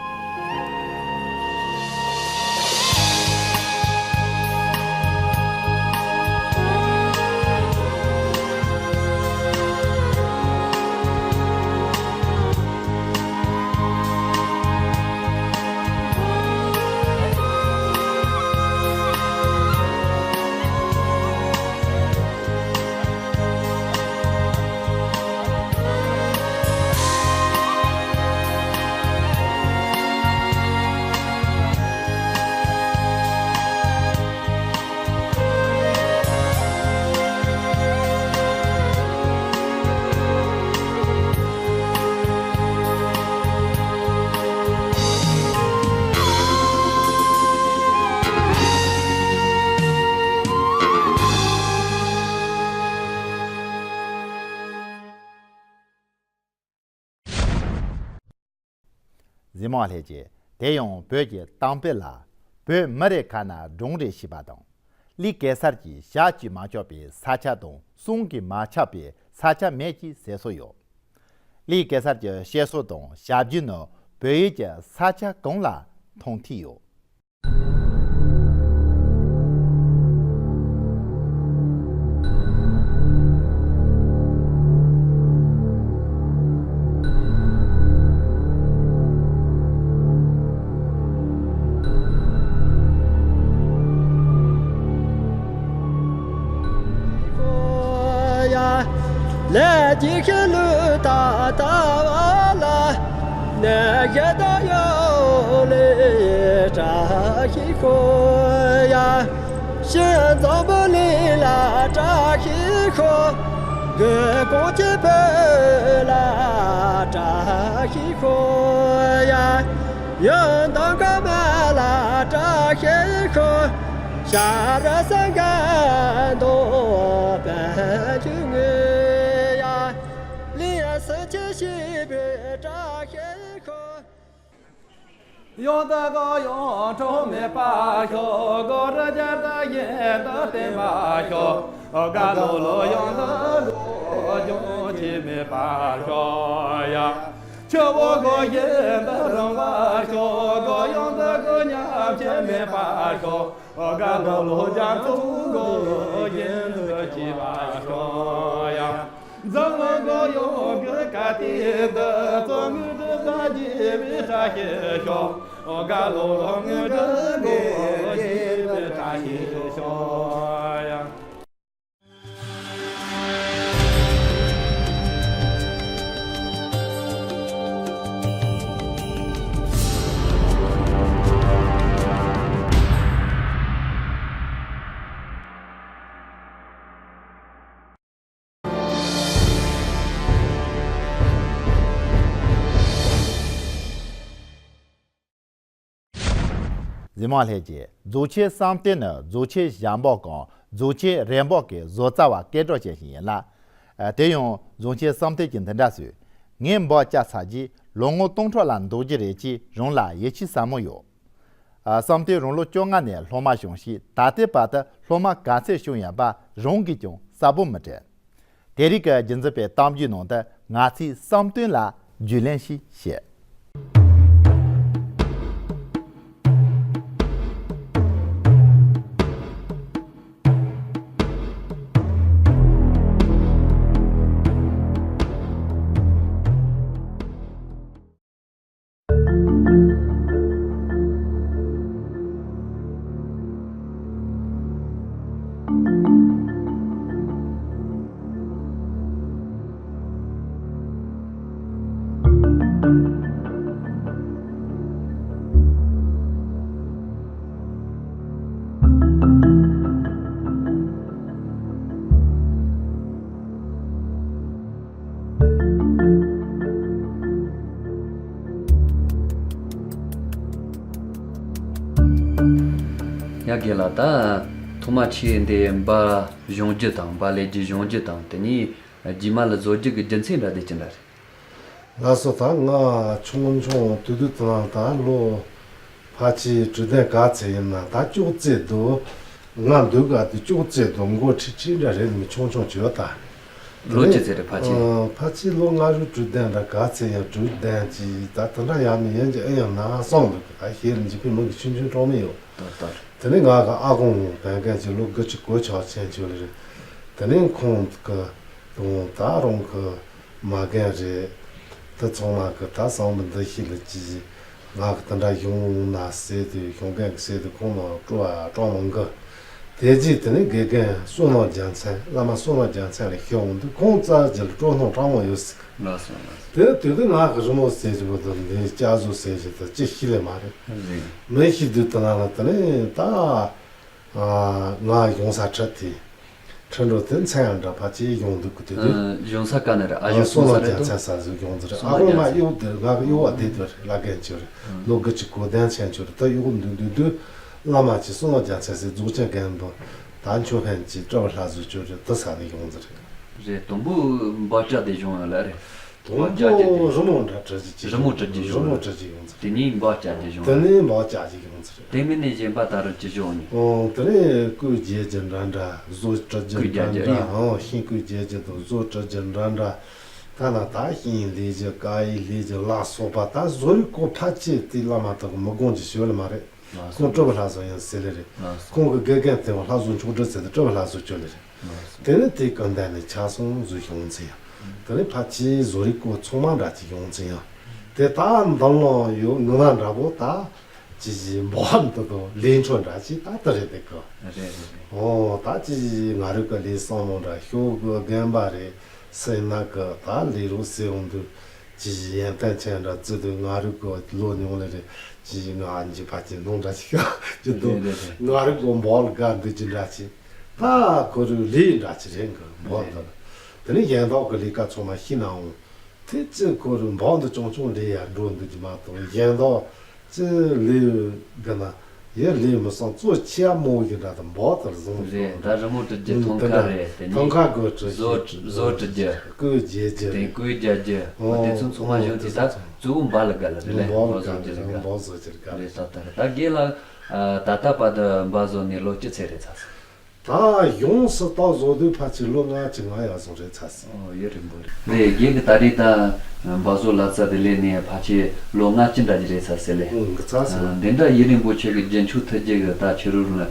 གཟིགས་མོ་ལྷས་ཀྱིས་དེ་ཡང་བོད་ཀྱི་གཏམ་དཔེ་ལ། བོད་མི་རེ་ཁ་ན་སྒྲུང་རེ་ཞེས་པ་དང་། ལི་གེ་སར་གྱི་ཞབས་ཀྱིས་མ་ཆག་པའི་ས་ཆ་དང་གསུང་གིས་མ་ཆག་པའི་ས་ཆ་མེད་ཅེས་ཟེར་སྲོལ་ཡོད། ལི་གེ་སར་གྱི་བཤད་སྲོལ་དང་ཞབས་རྗེས་ནི་བོད་ཡུལ་གྱི་ས་ཆ་གང་ལ་མཐོང་ཐུབ་ཡོད། ལས་ཀྱི་ཤེས་ལུས་ད་ལྟ་བ་ལ། ནད་ཀྱི་ད་ཡོད་ལས་བཀྲ་ཤིས་ཤོག་ཡ། ཤིང་འཛམ་བུ་གླིང་ལ་བཀྲ་ཤིས་ཤོག་དགུ་གོང་ཆེན་བོད་ལ་བཀྲ་ཤིས་ཤོག་ཡ། ཡོན་ཏན་ཀརྨ་ལ་བཀྲ་ཤིས་ཤོག་ཤ་ར་ས་ག་དོ་པན་ཆུ་ངུ་ཡ། ལི་སི་ཆི་ཤི་བི་བཀྲ་ཤིས་ཤོག་ཡོན་ཏན་གོ་ཡོན་ཁྲོ་མེ་པ་ཤོག་གོ་ར་ཇ་ད་ཡེ་ད་བསྟན་པ་ཤོག་ག་ལོ་ལོ་ཡོན་ཏན་གོ་ཡོན་ཆི་མེ་པ་ཤོག་ཡ། ཆུ་བོ་གོ་ཡེ་ད་རང་བ་ཤོག་གོ་ཡོན་ཏན་གོ་ཉམས་ཆེ་མེ་པ་ཤོག་ག་ལོ་ལོ་ཇ་ཚུ་གོ་ཡེ་ད་ཆི་པ་ཤོག་ཡ། འཛམ་གླིང་གོ་ཡོང་གི་ཀ་ཏི་འདི་ཚོ་ངུ་འདི་ད་ཇི་བི་ཧྲ་ཤེ་ཤོ། ག་ལོ་ལོ་ངུ་འདི་གོ་ཇི་བི་ཧྲ་ཤེ་ཤོ་ཡ། གཟིགས་མང་ལྷན་རྒྱས། རྫོགས་ཆེན་བསམ་གཏན་ནི་རྫོགས་ཆེན་ཞྭ་འབོག་གམ་རྫོགས་ཆེན་རས་འབོག་གི་བཟོ་རྩ་བ་སྐད་གྲགས་ཅན་ཞིག་ཡིན་ལ། ཨ། དེ་ཡང་རྫོགས་ཆེན་བསམ་གཏན་གྱི་འདི་འདྲ་ཟེར། ངས་འབོག་བཅག་ཚར་རྗེས་ལོ་ངོ་སྟོང་ཕྲག་ལ་འདོགས་རྒྱུ་རེད་ཅེས་རང་ལ་ཡིད་ཆེས་ཟབ་མོ་ཡོད། ཨ། བསམ་གཏན་རང་ལོ་བཅོ་ལྔ་ནས་སློབ་མ་བྱུང་ཞིང་ད་ལྟའི་བར་དུ་སློབ་མ་ག་ཚད་བྱུང་ཡོད་པ་རང་གིས་ཀྱང་གསལ་པོ་མི་དྲན། དེ་རིང་གི་རྒྱུན་འཛིན་པའི་གཏམ་རྒྱུད་ནང་དུ་ང་ཚོས་བསམ་གཏན་ལ་རྒྱུས་ལོན་ཞིག་བྱེད། ཡ་རྒན་ལགས། ད་ཐོག་མ་ཁྱེད་འདི་འབའ་སྦྱོང་རྒྱུ་དང་འབའ་ལེན་རྒྱུ་སྦྱོང་རྒྱུ་དང་དེ་གཉིས་རྗེས་མ་ལ་བཟོ་རྒྱུ་གི་རྒྱུ་མཚན་འདྲ་དེ་ཅི་འདྲ་རེད། ལགས་སོ། ད་ང་ཆུང་ཆུང་དུས་དུས་ཙམ་ལ་ད་ལོ་ཕལ་ཆེར་དྲུག་ལྡན་ག་ཚད་ཡིན་ན་ད་ཅོག་ཙེ་དུ་ང་འདུག་ག་དུས་ཅོག་ཙེ་དུ་མགོ་ཁྲིད་ཁྲིད་འདྲ་རེད། མི་ཆུང་ཆུང་བྱོས་ད། ལོ་ཅི་ཙམ་རེད་ཕལ་ཆེར། ཨ། ཕལ་ཆེར་ལོ་ལྔ་བཅུ་དྲུག་ལྡན་འདྲ་ག་ཚད་ཡང་དྲུག་ལྡན་གྱི་ད་དེ་འདྲ་ཡང་མི་ཡིན་གྱི་ཨེ་ཡང་ན་སོང་འདུག་ད་ཤེས་རིག་འཇིགས་པའི་མི་གི་ཆུང་ཆུང་གྲོགས་མི་ཡོད། ད་ལྟར། དེ་ནས་ང་གི་ཨ་ཁོང་བན་རྒན་གྱི་ལོ་དགུ་བཅུ་གོ་ཆོག་ཆེན་ཆོད་ལེ་རེད། དེ་ནས་ཁོང་གི་དང་ད་རང་གི་མ་རྒན་རེད། དེ་ཚང་མ་གི་ད་བསམ་པ་འདི་ཤི་ལ་ཅི་ང་གི་དེ་འདྲ་གཞུང་ན་ཟེར་དུས་གཞུང་རྒན་གྱི་ཟེར་དུས་ཁོང་ལ་སྤྲོ་བ་སྤྲོ་མང་གི། དེ་རྗེས་དེ་ནས་དགེ་རྒན་བསོད་ནམས་རྒྱལ་མཚན། བླ་མ་བསོད་ནམས་རྒྱལ་མཚན་ལ་ཤོག་འོང་དུས་ཁོང་རྩ་རྒྱུད་ལ་སྤྲོ་སྣང་གྲངས་མང་ཡོད་ཟེར། ལགས་སོ་ལགས་སོ། དེ་དུས་དུས་ང་གི་རི་མོ་ཟེར་གྱི་བོ་དང་འདི་སྐྱ་བཟོ་ཟེར་གྱི་དང་ཅི་ཤི་ལེ་མ་རེད། རེད། མི་ཤི་དུས་དེ་ན་ལ་དེ་ནས་ད་ང་གཞུང་ས་ཁྲིད་དེ་ཁྲིད་འགྲོ་དེ་མཚན་ཡང་འདྲ་ཕལ་ཆེར་གཞུང་འདུག་གི་དུས་དུས། གཞུང་ས་ག་ནས་རེད། ཨ། གཞུང་བསོད་ནམས་རྒྱལ་མཚན་ས་ཟིག་གཞུང་ཟིག་རེད། ཨ་ཁོ་ང་གཡོག་དེ་ང་གི་གཡོག་བ་དེ་དུས་རེད། བླ་རྒན་ཆོས་རེད། ལོ་དགུ་བཅུ་གོ་བདུན་ཆེན་ཆོས་རེད། ད་གཡོག་འདུག་འདུག་དུས་བླ་མ་ཆེ་བསོད་ནམས་རྒྱལ་མཚན་ཟེར་རྫོགས་ཆེན་རྒན་དང་ད་མཆོད་མཁན་གྱི་སྤྲུལ་པ་ལྷ་བཟོ་ཆོས་རེད། དེ་ས་ནས་གཞུང་ཟིག་རེད། རེད། དང་པོ་འབའ་ཅག་དེ་བྱུང་ཡོད་ལ་རེད། དང་པོ་རི་མོ་འདྲ་བྲི་རྒྱུ་ཅིག་རི་མོ་བྲི་རྒྱུ་རི་མོ་བྲི་རྒྱུ་ཡོང་ཚར། དེ་ནས་འབའ་ཅག་རྒྱུ་བྱུང་། དེ་ནས་འབའ་ཅག་རྒྱུ་ཡོང་ཚར། དེ་མིན་ནས་གཞན་པ་ད་རུང་ཅི་བྱུང་ནི། ཨོ། དེ་ནས་སྐུ་རྒྱལ་རྒྱུ་འདྲ་འདྲ། བཟོ་བྲི་རྒྱུ་སྐུ་འདྲ་རྒྱལ་འདྲ། རྒྱུ་ཡིན། ཨོ། ཤིང་སྐུ་རྒྱལ་རྒྱུ་དང་བཟོ་བྲི་རྒྱུ་འདྲ་འདྲ། ད་ན་ད་ཤིང་ལས་རྒྱུ་ཀ་ཡི་ལས་རྒྱུ་ལ་སོགས་པ་ད་བཟོ་རིག་སྐོར་ཕལ་ཆེར་དེ་བླ་མ་དག་གི་མི་དགོངས་ཀྱི་ཞོལ་ལ་མ་རེད། ཁོང་སྤྲུལ་པ་ལྷ་བཟོ་ཡིན་ཟེར་ལེ་རེད། ཁོང་གི་དགེ་རྒན་དེ་བ་ལྷ་བཟོ་མཆོག་སྤྲུལ་ཟེར་ཏེ་སྤྲུལ་པ་ལྷ་བཟོ་བཅོལ་ལེ་རེད། དེ་ནས་དེ་གང་ལྟར་ནས་ཆ་སོང་བཟོ་བྱུང་ཚེ་ཡང་། དེ་ནས་ཕལ་ཆེར་བཟོ་རིག་སྐོར་ཚང་མ་འདྲ་ཅིག་ཡོང་ཚེ་ཡང་། དེ་ད་འདང་ལོང་ཡོད་ངུ་བ་འདྲ་པོ་ད་ཅི་ཞིག་འབོག་འདུག་དང་ལས་འཕྲོ་འདྲ་ཅིག་ད་ལྟ་རེད་དེ་གི། རེད་རེད་རེད། ཨོ་ད་ཅི་ཞིག་ང་རོས་གི་ལས་བསམ་བློ་འདྲ་ཤོག་གི་རྒན་པ་རེད། སེམས་ན་གི་ད་ལས་རོགས་ཟེར་འོང་དུས། ཅི་ཞིག་ཡོན་ཏན་ཅན་འདྲ་བརྩི་དུས་ང་རོས་གི་ལོ་ཉུང་ལེ་རེད། ཅི་ཞིག་ང་འཇིགས་པ་ཅན་ནང་འདྲ་ཞིག་ཅི་འདུག་རེད་རེད་རེད། ང་རོས་གི་འབོག་ལ་དགའ་འདུག་ཅི་འདྲ་ཅིག་ད་ཁོ་རུ་ལས་འདྲ་ཅིག་རེད་གི་འབོག་འདུག་དེ་ནས་ཡན་ཐོག་གི་ལས་ཀ་ཚང་མ་ཤི་ནའང་། དེ་ཅི་ཁོ་རུ་འབོག་འདི་ཅུང་ཅུང་ལས་ཡར་འགྲོ་འདུག་ཅི་མ་གཏོགས་ཡན་ཐོག་ཅི་ལས་གི་ན་ཡ་ལས་མི་སང་གཙོ་ཆེ་མོ་ཡི་འདྲ་དང་འབོག་དེར་བཟུང་རེད། ད་རི་མོ་བྲི་རྒྱུ་ཐང་ཁ་རེད། དེ་ནས་ཐང་ཁ་གོ་བྲི་བཟོ་བཟོ་བྲི་རྒྱུ། སྐུ་རྒྱལ་རྒྱུ་དེ་རེད། སྐུ་རྒྱལ་རྒྱུ། འོ་དེ་ཚོ་ཚང་མ་གཞུང་དེ་ད་གཙོ་བོ་འབའ་ལ་དགའ་ལ་རེད་ལེ། འབའ་ལ་འབའ་བཟོ་དགའ་རྒྱུ་ལ་དགའ། འབའ་བཟོ་རྒྱུ་དགའ་རེད། ད་ད་རེད། ད་རྒན་ལགས་ད་ལྟ་བར་དུ་འབའ་བཟོ་ནས་ལོ་ཅི་ཚད་རེད་ཚར་སོང་། ད་ཡོངས་སུ་ད་བཟོ་དུས་ཕལ་ཆེར་ལོ་ལྔ་བཅུ་ང་ཡར་སོང་རེད་ཚར་སོང་། ཨོ་ཡུན་རིང་པོ་རེད། རེད། རྒན་གྱི་ད་རེས་ད་འབའ་བཟོ་ལག་རྩལ་དེ་ལས་ནས་ཕལ་ཆེར་ལོ་ལྔ་བཅུ་འདྲ་ཅིག་རེད་ཚར་སོང་ལེ། ཨང་གི་ཚར་སོང་། འདི་འདྲ་ཡུན་རིང་པོ་ཁྱོད་ཀྱི་རྒྱུན་འཁྱོངས་ཐུབ་རྒྱུ་གི་ད་ཁྱོད་རང་ལ་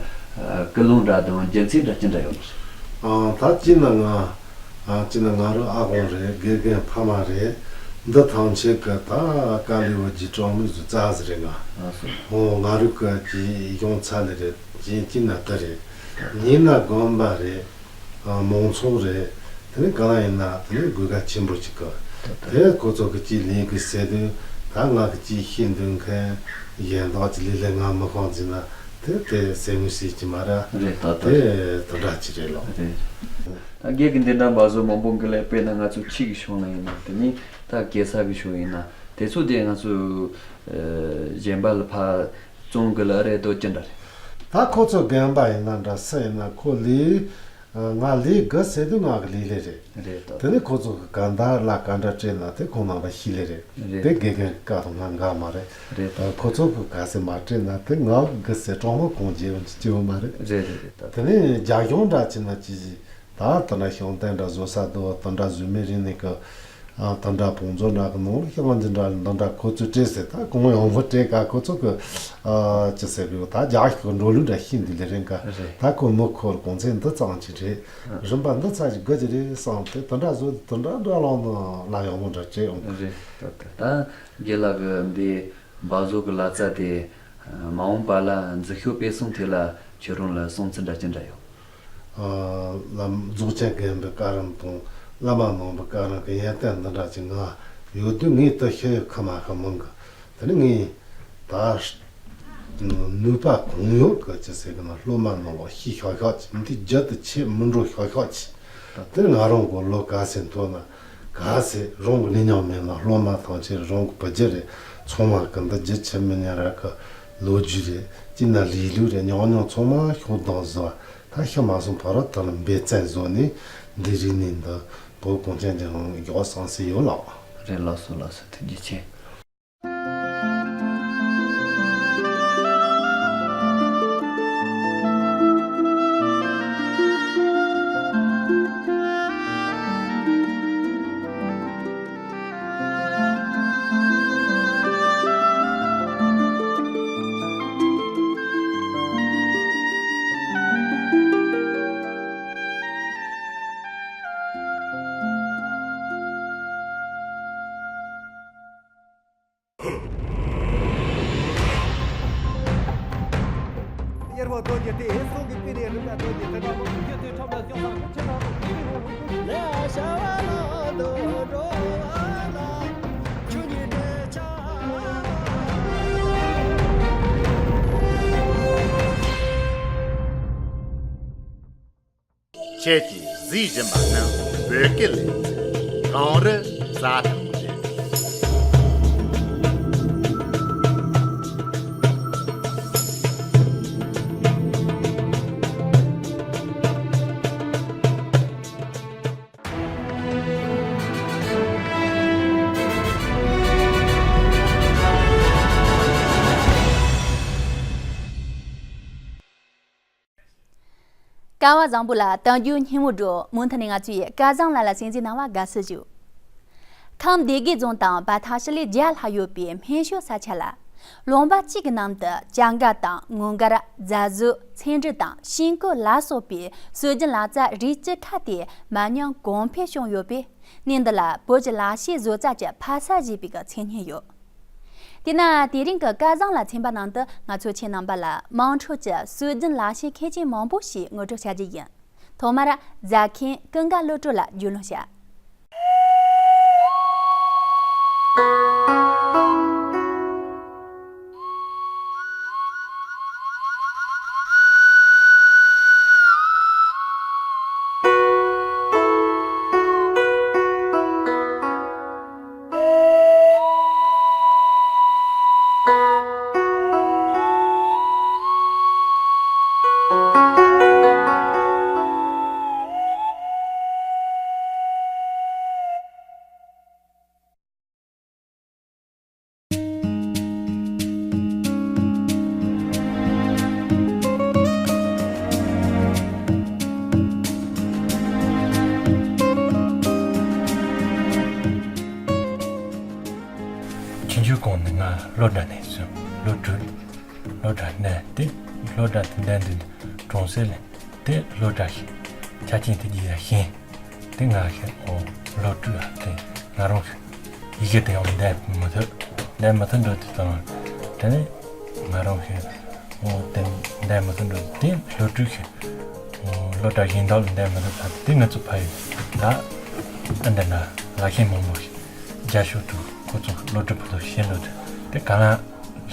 ཀུན་སློང་འདྲ་དང་རྒྱུ་མཚན་འདྲ་ཅི་འདྲ་ཡོད་རེད། ཨང་ད་ཅི་ན་ང་ཨང་ཅི་ན་ང་རང་ཨ་ཁོང་རེད། དགེ་རྒན་ཕ་མ་རེད། འདི་ཐམས་ཅད་ཀྱི་ད་དཀའ་ལས་བར་གྱི་གྲངས་མིག་ཟུ་རྩ་ཟེར་རེད་ང་། ཨོ་ང་རང་གི་ཅི་ཡོང་ཚར་ལེ་རེད། ཅི་ཅི་ན་ད་རེད། ཉིན་ན་དགོན་པ་རེད། ཨ་མང་ཚོགས་རེད། དེ་ནས་གང་ཡིན་ན་དེ་ནས་དགོས་གལ་ཆེན་པོ་ཅིག་གི། དེ་ཁོ་ཚོ་གི་ཅི་ལས་གི་ཟེར་དུས་ད་ང་གི་ཅི་ཤེས་འདོན་མཁན་གཞན་དག་ཅི་ལས་ལས་ང་མི་ཤོང་ཟིན་ན་དེ་དེ་ཟེར་མི་སྲིད་ཀྱི་མ་ར། རེད་ད་ད། དེ་དེ་འདྲ་ཅི་རེད་ལོ། རེད། ད་རྒན་གི་འདི་འདྲ་འབའ་བཟོ་མང་པོ་གི་ལས་དཔེར་ན་ང་ཚོ་ཕྱི་གི་ཕྱོགས་ལ་ཡིན་ན་དེ་ནས་ད་རྒྱལ་ས་གི་ཕྱོགས་ཡིན་ན་དེ་ཚོ་དེ་ང་ཚོ་གཞན་པ་ལ་ཕ། བཙོང་གི་ལ་རེད་དོ་ཅི་འདྲ་རེད། ད་ཁོ་ཚོ་རྒན་པ་ཡིན་ན་འདྲ་སུ་ཡིན་ན་ཁོ་ལས་ང་ལས་དགུ་ཟེར་དུས་ང་གི་ལས་ལས་རེད། རེད་དོ། དེ་ནས་ཁོ་ཚོ་གི་ག་འདྲ་ལ་ག་འདྲ་སྤྲད་ན་དེ་ཁོང་རྣམ་པ་ཤི་ལས་རེད། རེད། དེ་དགེ་རྒན་བཀའ་དང་ང་འགལ་མ་རེད། རེད་དོ། ཁོ་ཚོ་གི་ག་ཟེར་མ་སྤྲད་ན་དེ་ང་གི་དགུ་ཟེར་གྲོགས་མོ་གང་བྱེད་ཡོང་ཅི་ཡོད་མ་རེད། རེད་རེད་རེད་དོ། དེ་ནས་རྒྱ་གཞུང་འདྲ་ཅི་ན་ཅི་ཞིག་ད་དེ་འདྲ་ཤིང་རྟ་འདྲ་བཟོ་ས་འདུག་དེ་འདྲ་བཟོས་མེད་རིང་ནས་ཀི། ཨ། དེ་འདྲ་བོང་ཚོ་འདྲ་གི་ནང་ལ་ཤིང་འདི་འདྲ་འདི་འདྲ་ཁོ་ཚོས་སྤྲད་ཟེར། ད་གང་ཡོང་བ་སྤྲད་ག་ཁོ་ཚོ་གི། ཨ། ཅི་ཟེར་གི་ཡོད། ད་རྒྱ་ཞིག་གི་འགྲོ་ལུགས་འདྲ་ཤིང་འདི་ལས་རིང་ག་རེད། ད་ཁོ་མི་ཁོ་གོང་ཚད་འདི་ཙམ་ཅིག་རེད། རིན་པ་འདི་ཚ་ཞིག་དགུ་ཅིག་རེད་བསམ་སྟེ་དེ་འདྲ་བཟོས་དེ་འདྲ་འདྲ་ལོང་ནང་ལ་ཡོང་བ་འདྲ་སྤྲད་ཡོང་གི། རེད། ད་ད་ད་རྒན་ལགས་གི་འདི་འབའ་བཟོ་གི་ལག་རྩལ་དེ་མ་འོངས་པ་ལ་འཛུགས་ཤོག་སྤེལ་གསུམ་ཐད་ལ་ཁྱོད་རང་ལ་བསམ་ཚུལ་འདྲ་ཅི་འདྲ་ཡོད། ཨ། ལམ་རྫོགས་ཆེན་རྒན་པའི་བཀའ་རམ་དང་བླ་མ་རྣམ་པའི་བཀའ་རམ་གྱི་ཡོན་ཏན་འདི་འདྲ་ཅིག་ང་ཡོད་དུས་ངས་དེ་ཤེས་ཡོད་ཁ་མ་ཁ་མང་གི། དེ་ནི་ངས་ད་ནུས་པ་གང་ཡོད་གི་ཅི་ཟེར་གི་ན་སློབ་མ་རྣམ་པ་ཤེས་ཤག་ཤག་ཅིག་འདི་རྒྱུད་དུ་ཆེ་མི་འགྲོ་ཤག་ཤག་ཅིག་དེ་ང་རང་གི་ལོ་ག་ཚོད་མཐོ་ན། ག་ཚོད་རང་གི་ནི་མཉམ་མེད་ན་སློབ་མ་ཐམས་ཅད་རང་གི་བུ་རྒྱུད་རེད། ཚང་མ་གི་འདི་རྒྱུད་ཆེ་མི་ཉག་ར་གི་ལོ་རྒྱུས་རེད། ཅི་ན་ལས་ལུགས་རེད། ཉག་ཉག་ཚང་མ་ཤོག་དང་བཟོ་བ་ད་ཤི་མ་སོང་བར་ར་དེ་ལ་འབད་བརྩོན་བཟོ་ནས་འདི་རིག་གནས་འདི་བོད་གངས་ཅན་གྱི་ལྗོངས་སུ་ཡོད་ལགས། རེད། ལགས་སོ་ལགས་སོ། ཐུགས་རྗེ་ཆེ། གཡེར་བ་རྡོ་རྗེ་སྟེ། སྲོག་གི་པི་རེ་རིམ་པ་རྡོ་རྗེ་སྟེ། རྒྱུ་མཚན་ཁྲོམ་ལ་ཤོང་ས་ཁོ་ཆེ་ན་རོ། ལས་བྱ་བ་ལ་འདོད་འགྲོ་བ་ལ། ཆོས་ཉིད་འདྲེན་བྱ། ཁྱེད་ཀྱིས་གཟིགས་བཞིན་པ་ནི་བོད་སྐད་ལས་གངས་རི་ས་དང་འབྲེལ། སྐལ་བ་བཟང་པོ་ལ་དལ་འབྱོར་སྙན་མོ་སྒྲོན། མུ་མཐུད་ནས་ང་ཚོའི་སྐལ་བཟང་ལགས་ལ་གསན་གཟིགས་གནང་བ་དགའ་བསུ་ཞུ། ཁམས་སྡེ་དགེ་རྫོང་དང་བ་ཐང་ཤི་ལའི་རྒྱ་ལྷག་ཡོད་པའི་སྨན་ཤོད་ས་ཆ་ལ། ལུང་པ་གཅིག་གི་ནང་དུ་ལྕང་སྒར་དང་སྔོ་འགར། རྫ་ཟོ། ཚེ་འབྲུ་དང་ཤིང་ཀོ་ལ་སོགས་པའི་སྲོལ་རྒྱུན་ལག་རྩལ་རིགས་བཅུ་ཁ་དེ་མ་ཉམས་གོང་འཕེལ་བྱུང་ཡོད་པས། གནས་འདི་ལ་བོད་ཀྱི་ལག་ཤེས་བཟོ་རྩལ་གྱི་ཕ་ས་ཞེས་པའི་མཚན་སྙན་ཡོད། དེས་ན་དེ་རིང་གི་སྐལ་བཟང་ལགས་མཚན་པ་ནང་དུ་ང་ཚོ་ཁྱེད་རྣམ་པ་ལ་དམངས་ཁྲོད་ཀྱི་སྲོལ་རྒྱུན་ལག་ཤེས་མཁས་ཅན་མང་པོ་ཞིག་ངོ་སྤྲོད་བྱ་རྒྱུ་ཡིན། ཐོག་མར་རྫ་མཁན་ཀུན་དགའ་བློ་གྲོས་ལ་རྒྱུས་ལོན་བྱ། ཆུང་ཆུང་གོང་ནས་ང་སློབ་གྲྭ་ནས་སོང་། སློབ་ཕྲུག་སློབ་གྲྭ་ནས་དེ་སློབ་གྲྭ་དེ་འདྲ་འདི་གྲོང་གསེབ་ལ་དེ་སློབ་གྲྭ་ཞིག་ཆ་རྐྱེན་དེ་རྒྱས་ཤིང་། དེ་ང་ཞིག་ཨོ་སློབ་ཕྲུག་ཨ་དེ་ང་རང་ཞིག་ཡི་གེ་དེ་ཡང་འདས་མི་ཐུབ། འདས་མི་ཐུབ་འགྲོ་དུས་ཙམ་དེ་ནས་ང་རང་ཞིག་ཨོ་དེ་འདས་མི་ཐུབ་འགྲོ་དེ་སློབ་ཕྲུག་ཞིག་ཨོ་སློབ་གྲྭ་གཞན་དག་ལ་འདས་མི་ཐུབ་ད་དེ་ང་ཚོ་ཕ་ཡུལ་ལ་ཨ་འདི་འདྲ་ལག་ཤེས་མང་པོ་ཞིག་རྒྱ་ཤོག་ཏུ་ཁོ་ཚོ་སློབ་ཕྲུག་བུ་ཚོ་ཤེས་འགྲོ་དུས་དེ་ག་ལ་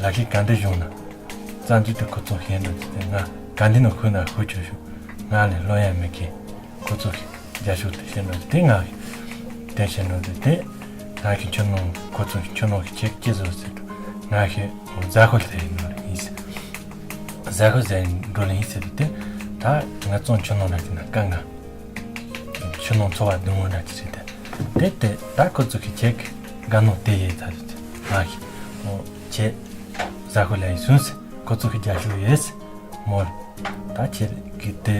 ལག་ཤེས་ག་འདྲ་བྱུང་ན་རྩ་འཛུགས་དུ་ཁོ་ཚོ་ཤེས་འགྲོ་དུས་དེ་ང་ག་འདི་ནང་ཁུལ་ན་ཧུ་ཆོས་ཤོག་ང་ལས་སློབ་ཡ་མེད་མཁན་ཁོ་ཚོ་རྒྱ་ཤོག་ཏུ་ཤེས་འགྲོ་དུས་དེ་ང་དེ་ཤེས་འགྲོ་དུས་དེ་ང་གི་ཆུ་ནང་ཁོ་ཚོ་ཆུ་ནང་གི་ཆེ་སྐྱེ་བཟོ་ཟེར་དུས་ང་ཤེས་རྫ་ཁོལ་དེ་ཡིན་ནོ་ཡིན་ཟེར། ཟ་ཁུ་ཟེར་འགྲོ་ལེ་ཡིན་ཟེར་དུས་དེ། ད་ང་ཚོ་ཆུ་ནང་འདྲ་གི་ན་དཀའ་ངལ། ཆུ་ནང་འཚོ་བ་སྡུག་བསྔལ་འདྲ་ཅིག་རེད་དེ། དེ་དེ་ད་ཁོ་ཚོ་གི་ཁྱེད་ཀྱི་དགའ་སྣང་དེ་ཡོད་ཚ་དུས་དེ། ང་གི་ཨོ་ཁྱེད་ཟ་ཁུ་ལེ་ཡིན་སུན་ཟེར། ཁོ་ཚོ་གི་རྒྱ་ཤུག་ཡོད་ཟེར། མོ་ད་ཁྱེད་ཀྱི་དེ་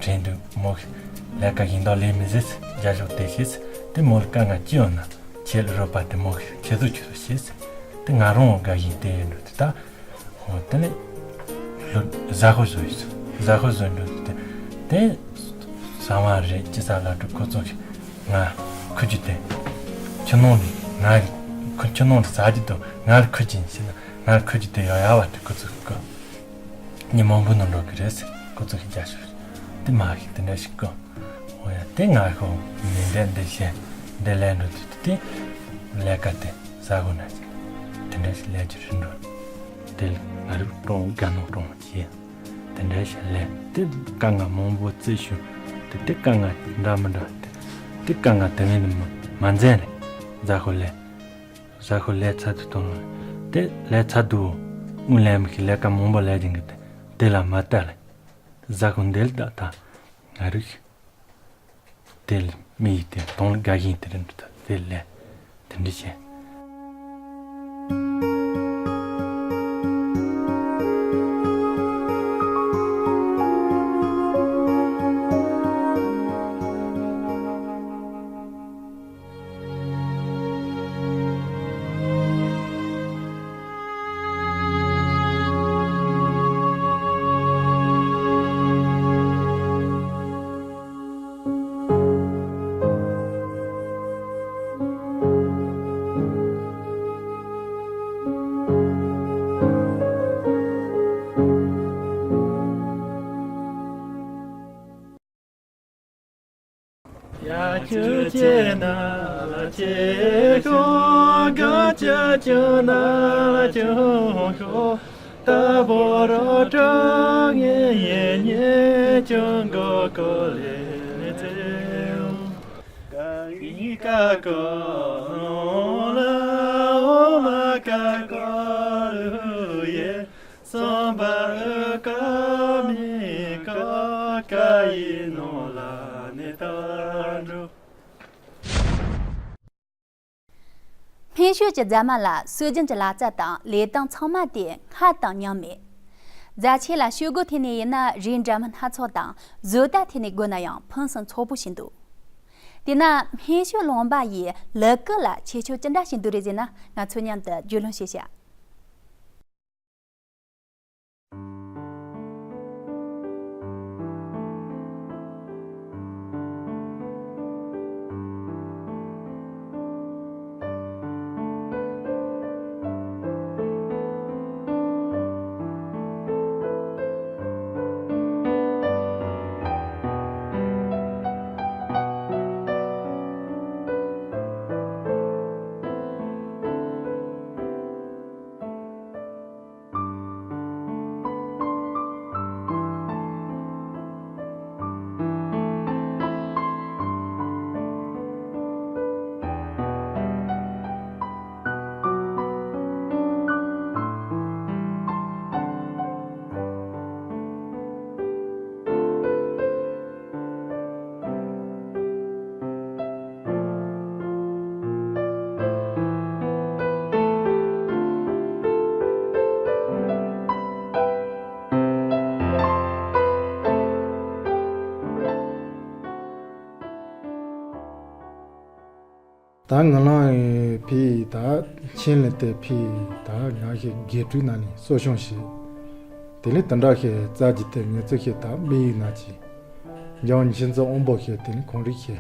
དྲན་དུས་མོ་གི་ལས་ཀ་ཡིན་དང་ལས་མི་ཟེར་ཟེར། རྒྱ་ཤུག་དེ་བྱེད་ཟེར། དེ་མོ་ལ་དཀའ་ངལ་ཅི་ཡོད་ན་ཁྱེད་ལ་རོགས་པ་དེ་མོ་གི་ཁྱེད་ཚོ་ཁྱོད་ཚོ་བྱེད་ཟེར། དེ་ང་རང་དགའ་བཞིན་དེ་ཡོད་འགྲོ་དེ་ད། འོ་དེ་ནས་ལོ་ཟ་ཧོ་བཟོ་ཡིན་ཟ་ཧོ་བཟོ་འགྲོ་དེ་དེ་ཟ་མ་རེད། ཅི་ཟ་ལ་འགྲོ་ཁོ་ཚོ་གི་ང་ཁུ་རྒྱུ་དེ་ཆུ་ནང་ནས་ང་ཁུ་ཆུ་ནང་ནས་ཟ་རྒྱུ་དང་ང་ཁུ་རྒྱུ་ཡིན་ཟེར་ན། ང་ཁུ་རྒྱུ་དེ་ཡོད་ཡ་བ་དེ་ཁོ་ཚོ་གི་ཉི་མང་པོ་ནང་འགྲོ་གི་རེད་ཟེར། ཁོ་ཚོ་གི་རྒྱ་ཤོད་དེ་མ་ཤིག་དེ་འདྲ་ཞིག་གི། འོ་ཡ་དེ་ང་ཁོ་མི་འདྲ་འདི་བཤད་འདི་ལས་འགྲོ་དུས་དེ་ལས་ཀ་དེ་ཟ་དགོས་ན་ཅི་དེ་འདྲ་ཞིག་ལས་རྒྱུ་རིན་འགྲོ། དེ་ལ་ང་རིག་གྲོང་དགའ་ནོ་གྲོང་ཅི་དེ་འདྲ་ཞིག་ལས་དེ་དཀའ་ངལ་མང་པོ་བརྩི་ཞུ། དེ་དེ་དཀའ་ངལ་འདྲ་མི་འདྲ་དེ་དེ་དཀའ་ངལ་དེ་མིན་མ་མ་འཛེམ་རེད། ཟ་ཁོ་ལས་ཟ་ཁོ་ལས་ཚ་དུ་གཏོང་དེ་ལས་ཚ་དུ་དངུལ་ལས་མི་ཤི་ལས་ཀ་མང་པོ་ལས་ཀྱིན་གི་དེ་དེ་ལ་མ་ལྟ་ལས་ཟ་ཁོ་འདེལ་ད་ད་ང་རིག་དེ་ལ་མི་ཡི་དེ་གདོང་ལ་དགའ་བཞིན་དེ་རིང་དུ་དེ་ལས་དེ་འདྲ་བྱས། ཡ་ཁྱོད་ཁྱེད་ན་ལ་ཁྱེད་ཤོག་ག་ཁྱོད་ཁྱོད་ན་ལ་ཁྱོད་ཤོག་ད་བོ་རོ་ཀྲོ་ངེ་ཡེ་ཉེ་ཁྱོད་གོ་གོ་ལེ་ནེ་ཚེ་ག་ཡི་ཀ་གོ་ལ་འོ་མ་ཀ་གོ་ལུ་ཡེ། སོང་པ་ཨུ་ཀ་མི་ཀ་ཀ་ཡི་ནོ་ལ་ནི་ད་འགྲོ། སྨན་ཤོད་ཀྱི་རྫ་མ་ལ་སྲོལ་རྒྱུན་གྱི་ལག་རྩལ་དང་ལས་སྟངས་ཚང་མ་དེ་སྔར་དང་མཉམ་མེད། རྫ་ཆས་ལ་ཤོག་སྒོ་ཐད་ནས་ཡིན་ན་རིགས་འདྲ་མིན་སྣ་ཚོགས་དང་བཟོ་ལྟ་ཐད་ནས་བགོས་ན་ཡང་ཕུན་སུམ་ཚོགས་པོ་ཞིག་འདུག་དེས་ན་སྨན་ཤོད་ལུང་པ་ཡི་ལུ་གུ་ལ་ཁྱད་ཆོས་ཅི་འདྲ་ཞིག་འདུག་རེད་ཟེར་ན། ང་ཚོ་མཉམ་དུ་རྒྱུས་ལོན་བྱེད་ཤག་ད་ང་རང་ཕི་ད་ཆིན་ལི་ཏེ་ཕི་ད་ང་ཞིག་དགེ་ཕྲུག་ན་ནི་གསོ་སྐྱོང་བྱེད། དེ་ལས་དེ་འདྲ་ཞིག་རྩ་རྒྱུ་དེ་ངེད་ཚོ་ཞིག་ད་མི་ཡིན་ན་ཅི། འཇང་ཆིན་ཙི་དབང་པོ་ཞིག་དེ་ནི་གོང་རིག་ཞིག་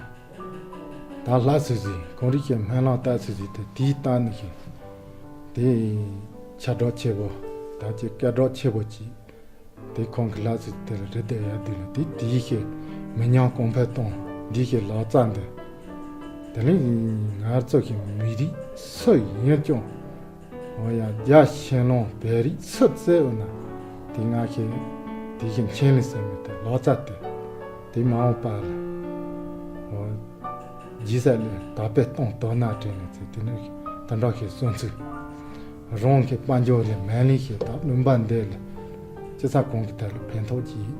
ད་ལྷ་སུ་ཟིག་གོང་རིག་ཞིག་སྨན་བླ་ད་སུ་ཟིག་དེ་དེའི་སྟེང་ནི་ཞིག་དེ་ཆ་འགྲོ་ཆེ་བོ་ད་ཅི་སྐད་གྲགས་ཆེ་བོ་ཅིག་དེ་ཁོང་གི་ལག་ཟིག་དེར་རི་དེ་ཡར་བསྡུས་ནས་དེ་དེའི་ཞེ་མི་ཉམས་གོང་འཕེལ་གཏོང་འདི་ཞེ་ལག་རྩལ་འདི། དེ་ལས་ང་ཚོ་ཞེ་མི་རིགས་སུ་ཡིན་ཀྱང་འོ་ཡ་རྒྱ་ཞེ་ལོང་བོད་རིགས་སུ་བཙལ་འོ་ན་དེ་ང་ཞེ་དེ་ཞེ་མཁྱེན་ལེ་ཟེར་མི་དེ་ལག་རྩལ་དེ་དེ་མ་འོངས་པ་ལ་འོ། རྗེས་ས་ལས་དར་སྤེལ་གཏོང་དོ་ན་དྲན་ནས་ཚེ་དེ་ནས་དོན་དག་ཞིག་གསོན་ཚུལ། རང་གི་དཔལ་འབྱོར་ལས་མ་ལས་ཞེས་དག་བླུན་པ་འདས་ལས། སྤྱི་ཚོགས་གང་གི་ཐད་ལ་ཕན་ཐོགས་ཀྱི།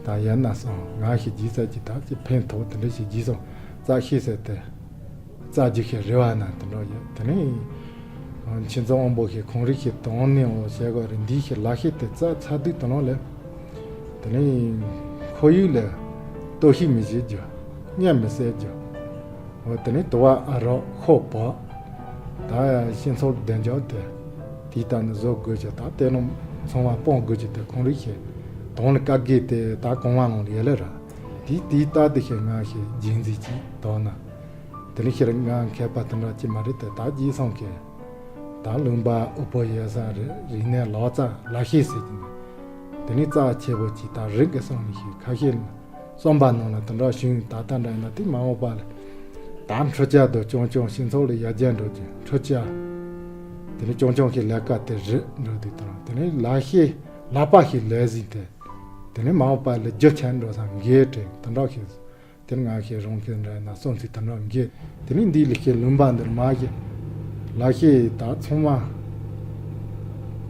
ད་ཡིན་ན་སོང་ང་ཞིག་རྗེས་ས་ཀྱི་ད་ཀྱི་ཕན་ཐོགས་དེ་འདྲ་ཞིག་རྗེས་སོང་རྩ་ཤེས་ཟེར་ཏེ། རྩ་རྒྱུ་ཞིག་རེ་བ་ན་དེ་འདྲ་ཡོད། དེ་ནས་ཁྱིམ་ཚང་དབང་པོ་ཞིག་ཁོང་རིགས་ཞིག་དོང་ནས་འོ་བྱེད་དགོས་རེད། འདི་ཞིག་ལག་ཤེས་དེ་རྩ་ཚ་དུས་དེ་ནང་ལས། དེ་ནས་ཁོར་ཡུག་ལ་གཏོར་བཤིག་མི་བྱེད་རྒྱུ། གཉན་མི་བསད་རྒྱུ། འོ་དེ་ནས་དུ་བ་ཨ་རོགས་ཤོག་བག་ད་ཤིང་ཚོགས་བདེ་འཇགས་དེ། དེའི་སྟེང་ནས་བཟོ་དགོས་ཀྱི། ད་དེ་རྣམས་ཚང་མ་སྤོང་དགོས་ཀྱི། དེ་ཁོང་རིགས་ཞིག་དོང་ལ་བཀག་གི་དེ་ད་གོང་མ་ནང་ལ་ཡོད་ལེ་ར། དེ་དེའི་རྟགས་དེ་ཞིག་ང་ཞིག་རྗེས་འཛིན་གྱིས་དོགས་ན། དེ་ནས་ཤེར་ང་མཁས་པ་དེ་འདྲ་ཅི་མ་རེད་དེ། ད་རྗེས་སོང་གི་ད་ལུང་པ་དབུལ་པོ་ཡོད་ས་རེད། རིག་གནས་ལག་རྩལ་ལག་ཤེས་ཟེར་གྱི་འདུག་དེ་ནས་རྩ་ཆེ་པོ་ཅིག་ད་རིག་གི་སོང་ནས་ཤིག་ཁ་ཤས་རྩོམ་པ་ནང་ལ་དེ་འདྲ་བྱུང་། ད་ལྟ་འདྲ་ཡིན་ན་དེ་མ་འོངས་པ་ལ་ད་འཕྲུལ་ཆས་དང་རྐྱང་རྐྱང་སྤྱི་ཚོགས་ལ་ཡར་རྒྱས་འགྲོ་རྒྱུ། འཕྲུལ་ཆས་དེ་ནས་རྐྱང་རྐྱང་གི་ལས་ཀ་དེ་རིག་འགྲོ་དུས་དང་། དེ་ནས་ལག་ཤེས་ལག་པ་ཞིག་ལས་ཟིན་ཏེ། དེ་ནས་མ་འོངས་པ་ལ་རྒྱུ་ཆེན་འགྲོ་ས་འགན་དེ་དེ་འདྲ་ཞིག་དེར་ང་ཞིག་རང་ཁྱེད་འདྲ་ན་སོང་ཚིག་དེ་འདྲ་འགས། དེ་ནས་འདི་ལས་ཀྱི་ལུང་པ་འདིར་མ་ཞིག་ལག་ཤེས་ད་ཚང་མ་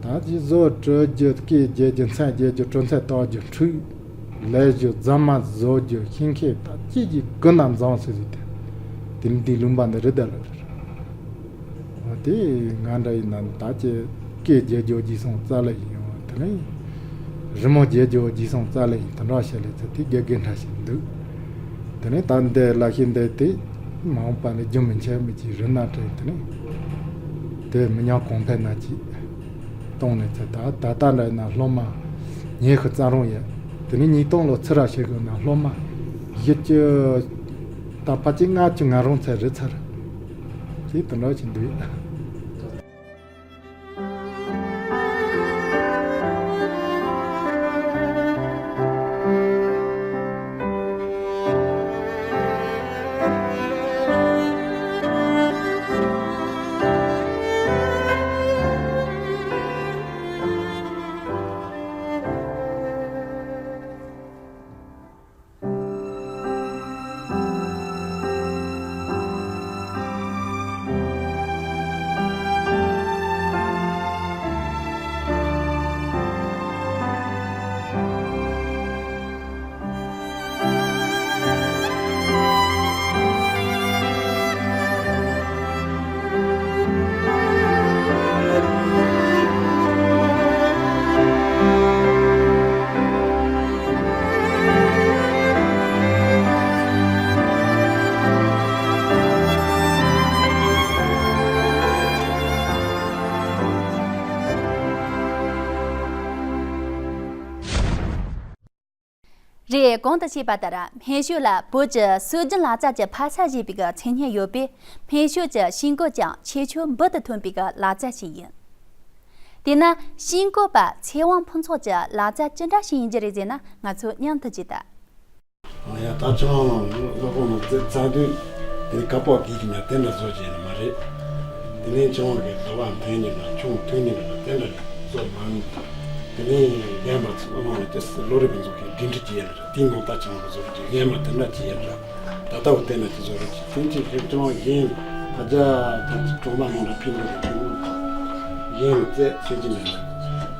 ད་ཅི་བཟོ་སྤྲོད་རྒྱུ། སྐད་རྒྱག་རྒྱུ། མཚན་རྒྱག་རྒྱུ། གྲོང་ཚད་བཏགས་རྒྱུ། འཕྲུལ་ལས་རྒྱུ། རྫ་མ་བཟོ་རྒྱུ། ཤིང་ཁེབས་ད་ཅི་ཞིག་ཀུན་ན་མཛངས་ཟེར་ཟིག་དེ། དེ་ནས་འདི་ལུང་པ་འདི་རི་དྭགས་ལ་རེད། འོ་དེ་ང་འདྲ་ཡིན་ན་ད་ཀྱི་སྐད་རྒྱག་རྒྱུ་རྗེས་སོང་རྩ་ལ་ཡིན། འོ་དེ་ནས་རི་མོ་རྒྱག་རྒྱུ་རྗེས་སོང་རྩ་ལ་ཡིན། དེ་འདྲ་བྱས་ལས་ཚེ་དེ་དགེ་རྒན་འདྲ་ཞིག་འདུག་དེ་ནས་ད་འདི་ལག་ཤེས་འདི་དེ་མ་འོངས་པ་ནས་རྒྱུན་མི་འཆད་མི་གཅིག་རི་ན་དྲན། དེ་ནས་དེ་མི་ཉག་གོང་འཕེལ་ན་གཅིག་གཏོང་ནས་ཚེ་ད་ད་ལྟ་འདྲ་ཡིན་ན་སློབ་མ་ཉི་ཤུ་རྩ་རུང་ཡོད། དེ་ནས་ཉིས་སྟོང་ལོ་ཚུར་ར་བྱེད་དགོས་ན་སློབ་མ་བཞི་བཅུ་ད་ཕལ་ཆེར་ལྔ་བཅུ་ང་རུང་ཚད་རེད་ཚར། ཅེས་དེ་འདྲ་ཞིག་འདུག་རེད། གོང་དུ་ཞུས་པ་ལྟར་སྨན་ཤོད་ལ་བོད་ཀྱི་སྲོལ་རྒྱུན་ལག་རྩལ་གྱི་ཕ་ས་ཞེས་པའི་མཚན་སྙན་ཡོད་པས། སྨན་ཤོད་ཀྱི་ཤིང་བཀོད་ཀྱང་ཁྱད་ཆོས་འབུར་དུ་ཐོན་པའི་ལག་རྩལ་ཞིག་ཡིན། དེས་ན་ཤིང་བཀོད་པ་ཚེ་དབང་ཕུན་ཚོགས་ཀྱི་ལག་རྩལ་ཅི་འདྲ་ཞིག་ཡིན་རྒྱུ་རེད་ཟེར་ན། ང་ཚོ་མཉམ་དུ་ཅིག་ལྟ། ཡ་ད་ཆང་ལ་ལོ་གོང་ནས་རྩེ་ཚ་དུས་དེ་ནས་ཀ་པོག་དེ་གི་ན་དེ་འདྲ་བཟོ་བྱས་ནི་མ་རེད། དེ་ནས་ཆང་གི་དུ་བ་འཐེན་ནི་ན་ཆུང་འཐུང་ནི་ན་དེ་འདྲ་བཟོ་མ་ནི། དེ་ནས་རྒན་པ་ཚོ་ནང་ལ་དེ་ལོ་རེ་བ་ཚོ་གི་འདི་འདྲ་བྱས་ལ་དེ་ནང་ད་ཆང་གི་བཟོ་རྒྱུ་རྒན་མ་དེ་འདྲ་བྱས་ལ་ད་ལྟ་བུ་དེ་འདྲ་ཅིག་བཟོ་རྒྱུ་དེ་ཅིག་རེད། ཆང་གཞན་ད་ཆ་ད་ཅིག་གྲོང་པ་ནང་ལ་ཕིན་ནི་གཞན་རྩེ་ཚེ་གི་ན་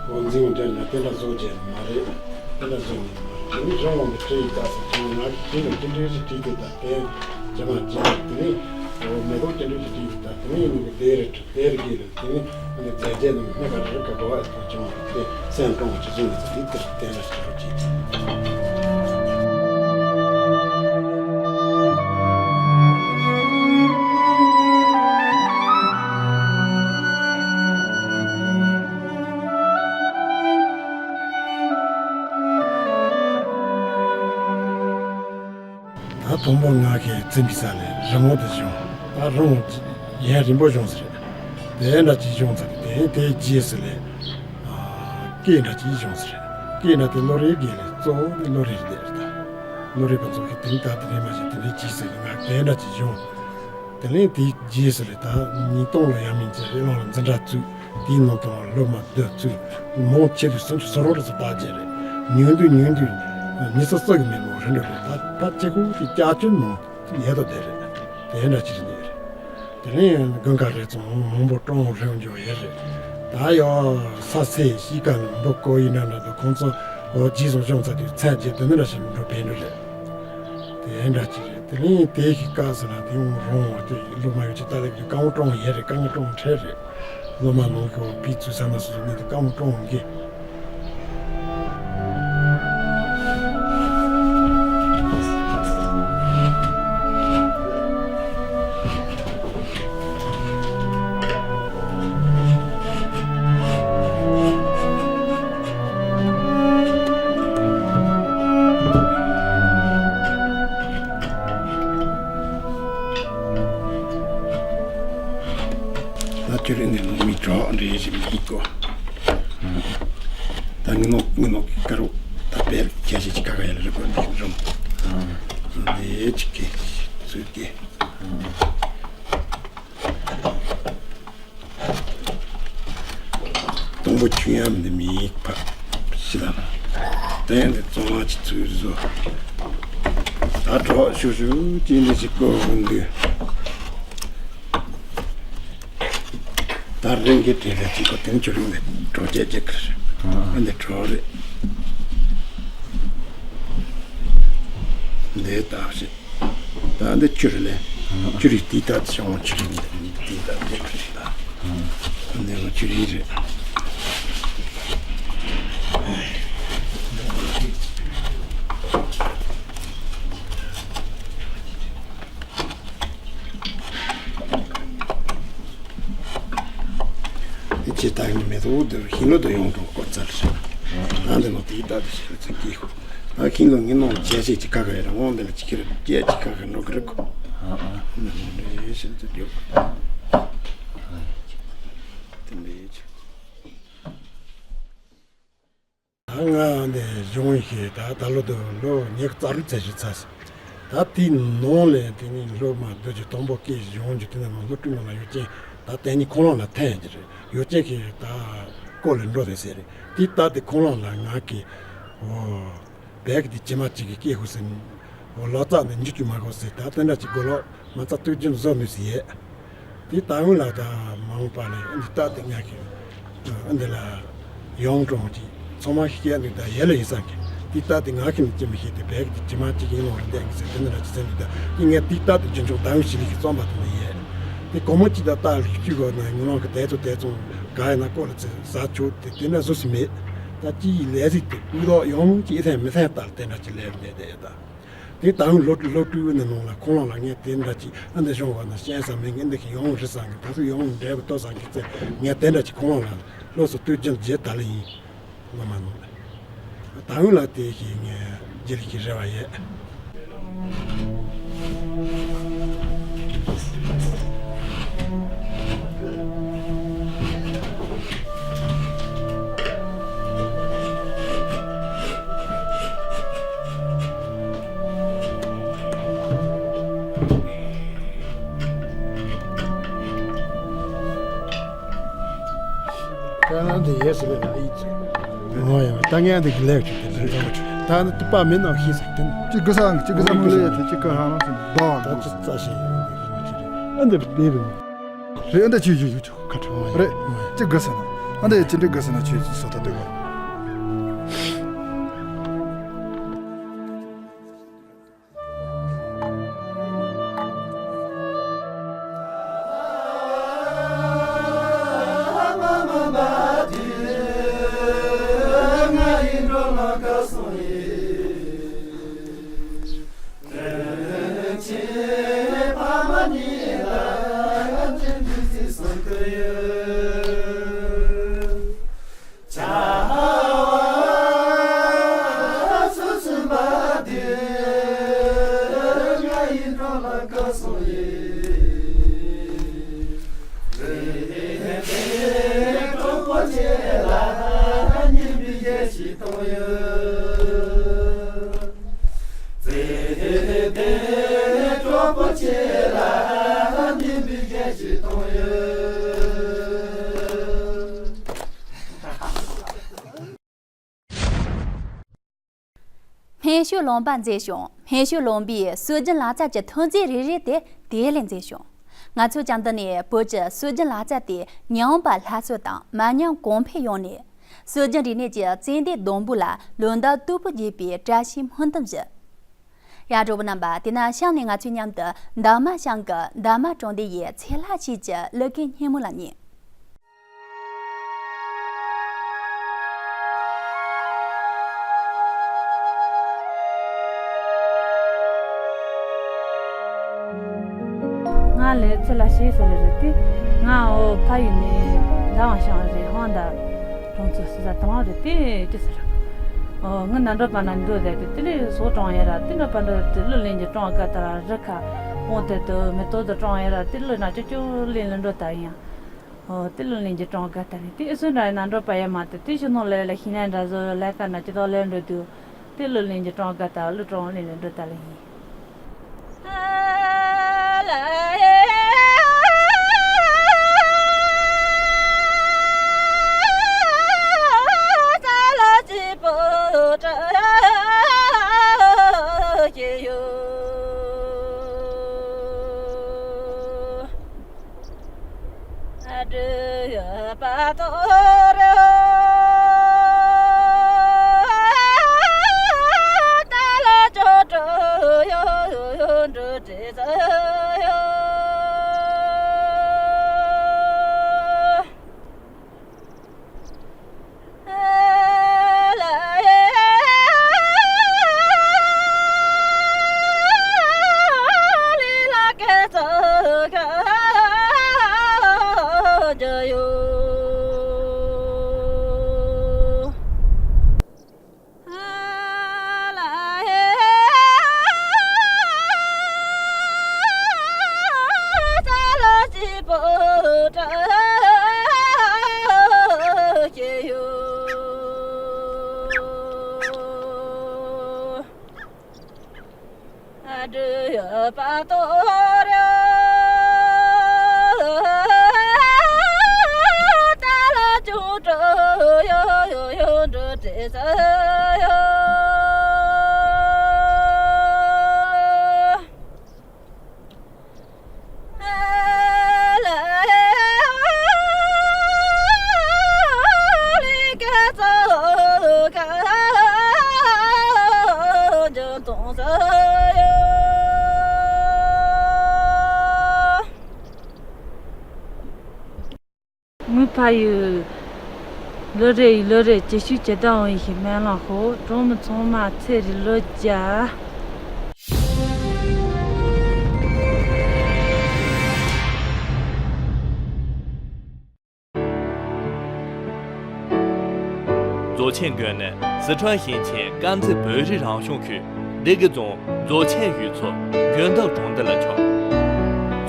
འོ་འཛིན་འོ་དེ་ན་དེ་འདྲ་བཟོ་བྱས་མ་རེད། དེ་འདྲ་བཟོ་ནས་དེ་ནི་གཞུང་དབང་གི་ཁྲིད་ཡིག་ལྟ་ས་དེ་ང་གིས་དེ་ནས་དེ་འདྲའི་ཞིག་བྲིས་ཏེ་ད་དེ་རྗེས་མ་རྗེས་མ་དེ་ནས་འོ་མེ་ཏོག་དེ་འདྲའི་ཞིག་བྲིས་ཏེ་ད་དེ་ནས་ཡིན་ནི་དེ་རེད་དེ་རེད་གི་རེད། དེ་ནས་ཨ་ནི་མཛད་རྗེས་རྣམས་སྨད་པ་རི་རབ་ཀྱི་འགྲོ་བ་དང་བྱུང་བ་དེ་སེམས་སྤྲོ་བ་ཅི་བཟུང་ནས་དེ་དེ་དེ་འདྲ་ཞིག་བྲིས། ད་དང་པོ་ང་གིས་འཛིན་པའི་ས་ནས་རི་མོ་དེ་བྱུང་། ད་རི་མོ་ཡུན་རིང་པོ་བྱུང་ཟེར། དེ་འདྲ་ཅིག་བྱུང་ཚར། དེ་དེའི་རྗེས་སུ་ལས་སྐད་འདྲ་ཅིག་བྱུང་ཟེར། སྐད་འདྲ་དེ་ལོ་རེ་བརྒལ་ལས་གཙོ་བོ་དེ་ལོ་རེ་རེད་ད། ལོ་རེ་བ་ཚོ་གིས་དེ་ད་དེ་རེད་མ་བྱས་དེ་འདྲའི་རྗེས་སུ་ལས་ང་དེ་འདྲ་ཅིག་བྱུང་། དེ་ལས་དེའི་རྗེས་སུ་ལས་ད་ཉིས་སྟོང་ལོ་ཡར་མར་གྱི་རི་ལུང་ལ་འཛིན་གྲྭ་བཙུགས། དེའི་ནང་དུ་སློབ་མ་བསྡུ་བཙུགས། མང་ཆེ་བའི་སུམ་ཅུ་སོ་རོག་རེ་ཙམ་བཏགས་རྗེས་རེད། ཉུང་དུས་ཉུང་དུས་ཉི་ཤུ་རྩ་གི་མི་མང་རེ་འགྲོ་རེད། ད་ད་གཅིག་པོ་གི་བརྒྱད་ཅུ་ནང་ཡལ་དུ་བསྡད་རེད། དེ་འདྲ་ཅིག་རེད། དེ་ནས་དགུན་ཁ་རེད་ཙང་མང་པོ་སྤྲང་བོ་རེ་འགྱོ་ཡས་རེད། ད་ཡང་ས་སེ་གཤིས་ཀ་ལ་འབུ་རྐོ་ཡིན་ན་འདྲ་འདུག་ཁོང་ཚོ་འོ་རྗེས་སུ་བྱུང་ཚར་དུས་ཚད་ཀྱི་དེ་འདྲ་ཞིག་འགྲོ་བས་འགྲོ་རེད། དེ་འདྲ་ཅིག་རེད། དེ་ནས་དེ་གི་སྐབས་སུ་ལ་དེ་འོང་རོང་བ་དེ་སློབ་མ་ཡོད་ཅིག་ལྟ་ལེགས་ཀྱི་རྐང་བ་ཀྲོང་ཡས་རེད། རྐང་བ་ཀྲོང་ཁྲེལ་རེད། སློབ་མ་ནང་གི་བོད་པའི་ཚུལ་ས་ན་སོ་སོ་ནས་དེ་རྐང་བ་ཀྲོང་གི་ད་ཁྱོད་རེ་ནས་ནང་མི་གྲོགས་འདྲེ་ཞིག་མི་གོ་ད་ངི་ནོག་ངི་ནོག་གི་ཀ་རུ་ད་པེར་ཁྱེད་ཞིག་ཅི་ཀ་ཀ་ཡ་ལ་རེ་གོ་འདི་རུམ་འདི་ཅིག་གི་ཚུལ་གི་སྟོང་པོ་ཁྱོད་ཡམ་འདི་མི་ཕ་ཤི་ལ་ན་དེ་འདི་གཙང་མ་ཅི་ཚུལ་བཟོ། ད་གྲོགས་ཞུ་ཞུ་ཅི་འདི་ཅི་ཀོ་འདི། ད་རིང་གི་དེ་ལ་ཅིག་གོ་དེང་ཆུ་རིང་ནས་གྲོ་ཆས་ཅིག་གི་ཨ་འདི་གྲོ་རེད། འདི་ལྟ་ཞིག་ད་འདི་ཆུ་རེད་ལས་ཆུ་རིགས་དེ་ལྟ་ཞང་ཆུ་རིང་འདི་དེ་ལྟ་འདི་གི་རེད་ད། འདི་གོ་ཆུ་རིང་རེད། དེ་ཅི་ལྟ་ཡང་མེད་དོ། དེར་ཤིང་ལོ་དུ་ཡོང་འགྲོ་གོ་ཚར་ཞིང་ཨ་འདི་ནོ་དེའི་ད་དེ་ཤེར་ཚིག་གིས་ཨ་ཤིང་ལོ་ངི་ནོ་བྱས་ཤེས་ཅི་ཁ་ཁ་ཡར་འོང་འདི་ལ་ཅི་ཁེར་སྐྱེ་ཅི་ཁ་ཁ་འགྲོ་གི་རེད་གོ་ཨ་ཨ་ནི་ནོ་རེ་ཤེར་ཚིག་ཡོད་གོ་དེ་འདྲའི་ཅི། ད་ང་འདི་གཞུང་ཞིག་ད་ད་ལོ་དུ་ལོ་ཉི་ཤུ་རྩ་དྲུག་ཚེས་ཞིག་ཚར་སོང་། ད་དེའི་ནང་ལས་དེ་ནི་སློབ་མ་བདུད་ཀྱི་དང་པོ་སྐད་གཞུང་རྒྱུ་དེ་ནི་སློབ་ཕྲུག་རྣམས་ལ་ཡོད་ཅན་ད་དེ་ནི་ཁོང་རང་ལ་ཐན་ཡོད་ཀྱི་རེད། ཡོད་ཅན་གྱི་ད་སྐོར་ལ་འགྲོ་རེད་ཟེར་རེད། དེ་ད་དེ་ཁོང་རང་ལ་ང་གི་འོ་བད་ཀྱི་དེ་ཇི་མ་ཅིག་གི་སྐད་ཧུ་ཟིན་འོ་ལོ་ཙཱ་ནས་འཇུ་རྒྱུ་མ་དགོས་ཟེར་ད་དེ་འདྲ་ཅིག་གོ་ལོག་མ་རྩ་སྟོད་ཅན་བཟོ་མི་སྲིད་ཡས། དེ་ད་སྔོན་ལ་ད་མ་འོངས་པ་ལས་འདི་ལྟ་དེ་ངས་ཀྱི་འདི་ལ་ཡོང་གྲོང་གི་ཚང་མ་ཤེས་ཀྱི་འདུག་ད་ཡེ་ལ་ཡིན་ས་གི་དེ་ལྟ་དེ་ང་ཁྱིམ་ནས་ཅི་མི་ཤེས་དེ་བས་ཀྱི་ཇི་མ་ཅིག་ཡིན་ལོང་རེ་བསྟན་གི་ཟེར་དེ་འདི་ལ་ཅི་ཟེར་འདུག་ད་དེ་ངས་དེ་ལྟ་དེ་རྒྱུན་འཁྱོངས་དང་ཞི་ལི་གི་རྩོམ་པ་དེ་ནི་ཡེ། དེ་གོང་མ་ཅི་ད་ལྟ་ལ་ཤི་གོ་ན་ཉོ་ལོང་གི་དེ་ཚོ་དེ་ཚོ་ག་ཡིན་ན་ཀོ་ལ་ཚེ་ཟ་ཆོག་དེ་དེ་འདྲ་བཟོ་སི་མེད། ད་ཅི་ཡི་ལས་རིགས་དེ་སྤུས་དག་ཡོང་ཅི་ཐེན་མི་ཐེན་ལྟར་དེ་འདྲ་ཅི་ལས་རེད་དེ་ད། དེ་དང་སློབ་སློབ་ཕྲུག་ནི་ནང་ལ་ཁོང་རང་ལ་ངས་དེ་འདྲ་ཅིག་ཨ་འདི་གཞུང་བ་ན་ཤེས་ས་མེད་ངས་འདི་གི་ཡོང་རི་སང་གི་ད་ཚོ་ཡོང་འདྲེ་བ་ལྟོ་སང་གི་ཚེ་ངས་དེ་འདྲ་ཅིག་ཁོང་རང་ལ་སློབ་གསོ་སྟོད་ཅན་རྗེས་ད་ལ་ཡིན་སློབ་མ་ནང་ལ་ད་སྔོན་ལ་དེ་ཞིག་ངས་རྗེས་ལ་ཞིག་རེ་བ་ཡོད། ད་ང་འདི་ཡས་སུ་ལས་ལ་ཡིད་ཆེས། ཨོ་ཡ། ད་ངས་འདི་གི་ལས་ཆུ་དེ་ལས་ཚང་ཆུ། ད་ནི་དུ་པ་མིན་ནམ་ཤེས་ཟེར་དེ་ནི། ཅི་དགོས་སང་ཅི་དགོས་སང་མི་ལས་ཡ་དེ་ཅི་ཀ་ཧ་ལམ་སུ་འབའ་ད་ཅི་རྩ་ཤེས་ཡོད་ཨ་འདི་བེ་བེ། རེད་ཨ་འདི་ཆུ་ཆུ་ཆུ་ཆུ་ཁ་ཁྲ་རེད། ཅི་དགོས་སང་ཨ་འདི་ཅི་འདྲ་དགོས་སང་ཆུ་སོ་ད་དེ་གོ། སྨན་ཤོད་ལུང་པ་མཛེས་བྱུང་། སྨན་ཤོད་ལུང་པའི་སྲོལ་རྒྱུན་ལག་རྩལ་གྱི་ཐོན་རྫས་རེ་རེ་དེ་དེ་ལས་མཛེས་བྱུང་། ང་ཚོས་ཀྱང་འདི་ནས་བོད་ཀྱི་སྲོལ་རྒྱུན་ལག་རྩལ་དེ་ཉམས་པ་སླར་གསོ་དང་མ་ཉམས་གོང་འཕེལ་ཡོང་ནས། སྲོལ་རྒྱུན་རིག་གནས་ཀྱི་ཙན་དན་ལྡུམ་བུ་ལ་ལོ་ཟླ་སྟུག་པོ་རྒྱས་པའི་བཀྲ་ཤིས་སྨོན་འདུན་ཞུ། ཡ། གྲོགས་པོ་རྣམ་པ། དེ་ན་གཤམ་ནས་ང་ཚོས་མཉམ་དུ་འདབ་མ་ཤང་གི་འདབ་མ་གྲོང་སྡེ་ཡི་ཚེ་ལྷ་ཆོས་ཀྱི་གླུ་སྐད་སྙན་མོ་ལ་ཉན། ང་ལ་ཚེ་ལྷ་ཆོས་ཟེར་རེད་དེ། ང་འོ་ཕ་ཡུལ་ནས་འདབ་མ་ཤང་རེད། ཧང་ད་གྲོང་ཚོ་སི་ཟ་དང་རེད་དེ་ཅི་ཟེར། ཨོ། ང་ནང་འགྲོ་པ་ན་འདུག་ཟེར་ཏེ་དེ་ལས་བཟོ་གྲོང་ཡ་ར་དེ་འགྲོ་པ་འགྲོ་དེ་གླུ་ལེན་གྱི་གྲོང་ག་ད་ར་རི་ཁ་སྤོང་དེ་དུ་མེ་ཏོག་དུ་གྲོང་ཡ་ར་དེ་གླུ་ན་ཅོ་ཅོ་ལེན་ལེན་འགྲོ་ད་ཡིན། ཨོ། དེ་གླུ་ལེན་གྱི་གྲོང་ག་ད་རེད་དེ་ཨེ་སུ་འདྲ་ནང་འགྲོ་པ་ཡ་མ་དེ་དེ་ཤི་ནོ་ལེ་ལེ་ཤི་ན་འདྲ་བཟོ་ལེ་ཀ་ན་ཅི་ཏོ་ལེན་འགྲོ་དུ་དེ་གླུ་ལེན་གྱི་གྲོང་ག་ད་གླུ་གྲོང་ལེན་ལེན་འགྲོ་ད་ལེ་ཡིན། ངའི་ཕ་ཡུལ། ལོ་རེ་ཡི་ལོ་རེ་ཇེ་ཤུགས་ཇེ་དར་འོང་བའི་སྨོན་ལམ་ཤོག་གྲོགས་མོ་ཚང་མ་ཚེ་རིང་ལོ་བརྒྱ། རྫོགས་ཆེན་དགོན་ནི་སི་ཁྲོན་ཞིང་ཆེན་དཀར་མཛེས་བོད་རིགས་རང་སྐྱོང་ཁུལ་སྡེ་དགུ་རྫོང་རྫོགས་ཆེན་ཡུལ་ཚོ་དགོན་བདག་གྲོང་སྡེ་ལ་ཆགས།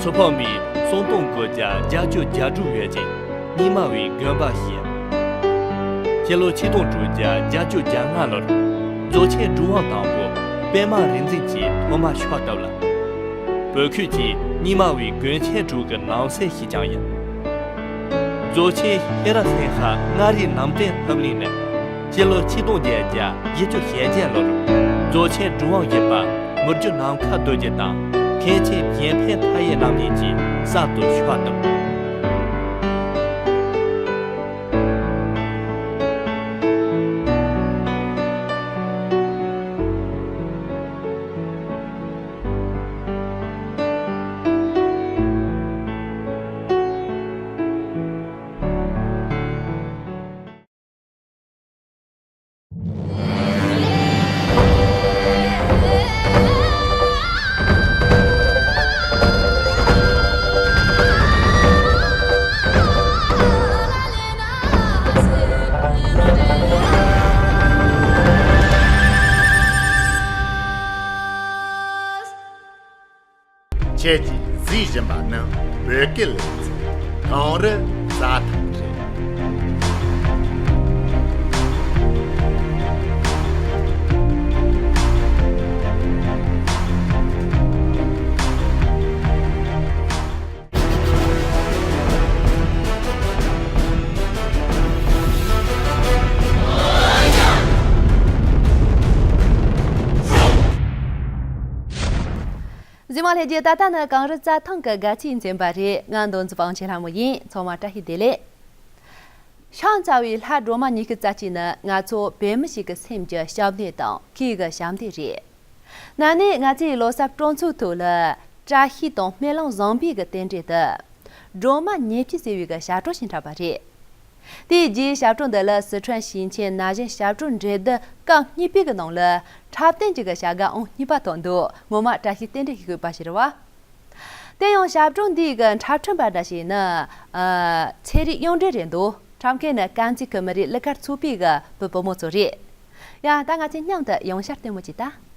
ཆུ་ཕག་མིའི་གསུམ་སྟོང་དགུ་བརྒྱ་བརྒྱད་ཅུ་གྱ་དྲུག་ཡོད་ཅིང་རྙིང་མ་བའི་དགོན་པ་བཞི། སྤྱི་ལོ་ཆིག་སྟོང་དྲུག་བརྒྱ་བརྒྱད་ཅུ་གྱ་ལྔ་ལོར་རྫོགས་ཆེན་སྒྲུབ་དབང་དང་པོ་པདྨ་རིག་འཛིན་གྱིས་ཐོག་མར་ཕྱག་བཏབ་ལ། བོད་ཁུལ་གྱི་རྙིང་མ་བའི་དགོན་ཆེན་དྲུག་གི་ནང་གསེས་ཤིག་ཀྱང་ཡིན། རྫོགས་ཆེན་ཤེས་རབ་སེམས་དཔའ་མངའ་རིས་ལམ་སྟོན་ཕབ་ལེན་ནི་སྤྱི་ལོ་ཆིག་སྟོང་བརྒྱད་བརྒྱ་བཞི་བཅུ་ཞེ་བརྒྱད་ལོར་རྫོགས་ཆེན་སྒྲུབ་དབང་བཞི་པ་མི་བསྐྱོད་ནམ་མཁའ་རྡོ་རྗེ་དང་མཁན་ཆེན་གཞན་ཕན་མཐའ་ཡས་རྣམ་གཉིས་ཀྱིས་གསར་དུ་ཕྱག་བཏབ། ཁྱེད་ཀྱིས་གཟིགས་བཞིན་པ་ནི་བོད་སྐད་ལེ་ཚན་གངས་རི་ས་ཐང་རེད། གཟིགས་མོ་ལྷན་རྒྱས། ད་ལྟ་ནི་གངས་རི་རྩྭ་ཐང་གི་དགའ་ཚལ་འཛིན་པ་རེད། ང་མདོ་འཛིན་པ་དབང་ཆེན་ལྷ་མོ་ཡིན། ཚང་མ་བཀྲ་ཤིས་བདེ་ལེགས། ཤིང་རྩ་བའི་ལྷ་སྒྲོལ་མ་ཉི་ཤུ་རྩ་གཅིག་ནི་ང་ཚོ་བོད་མི་ཞིག་གི་སེམས་ཀྱི་ཞབས་འདེགས་དང་སྐེ་གི་ཞབས་འདེགས་རེད། ན་ནིང་ང་ཚོའི་ལོ་གསར་སྤྲོ་ཚོགས་ཐོག་ལ་བཀྲ་ཤིས་དང་སྨོན་ལམ་བཟང་པོའི་གི་རྟེན་འབྲེལ་དུ། སྒྲོལ་མ་ཉེ་སྤྱོད་ཟེར་བའི་གི་ཞབས་བྲོ་ཞིག་འཁྲབ་པ་རེད། དེའི་རྗེས་ཞབས་བྲོ་འདི་ལ་སི་ཁྲོན་ཞིང་ཆེན་ན་གཞོན་ཞབས་བྲོ་འགྲན་བསྡུར་སྐབས་གཉིས་པའི་གི་ནང་ལ་འཁྲབ་སྟོན་གྱི་གི་བྱ་དགའ་ཨང་གཉིས་པ་ཐོབ་འདུག་ངོ་མ་བཀྲ་ཤིས་རྟེན་འབྲེལ་ཞིག་དགོས་པ་ཞིག་རེད་བ། དེ་ཡང་ཞབས་བྲོ་འདིའི་གི་འཁྲབ་ཁྲིད་པ་འདྲ་ཞིག་ནི། ཨ། ཚེ་རིང་གཡུང་སྒྲོན་རེད་འདུག་འཁྲབ་མཁན་ནི་དཀར་མཛེས་ཁུལ་མི་རིགས་གླུ་གར་ཚོགས་པའི་གི་བུ་བུ་མོ་ཚོ་རེད། ཡ། ད་ང་ཚོས་མཉམ་དུ་ཡང་བསྐྱར་ལྟད་མོ་བྱེད་ད།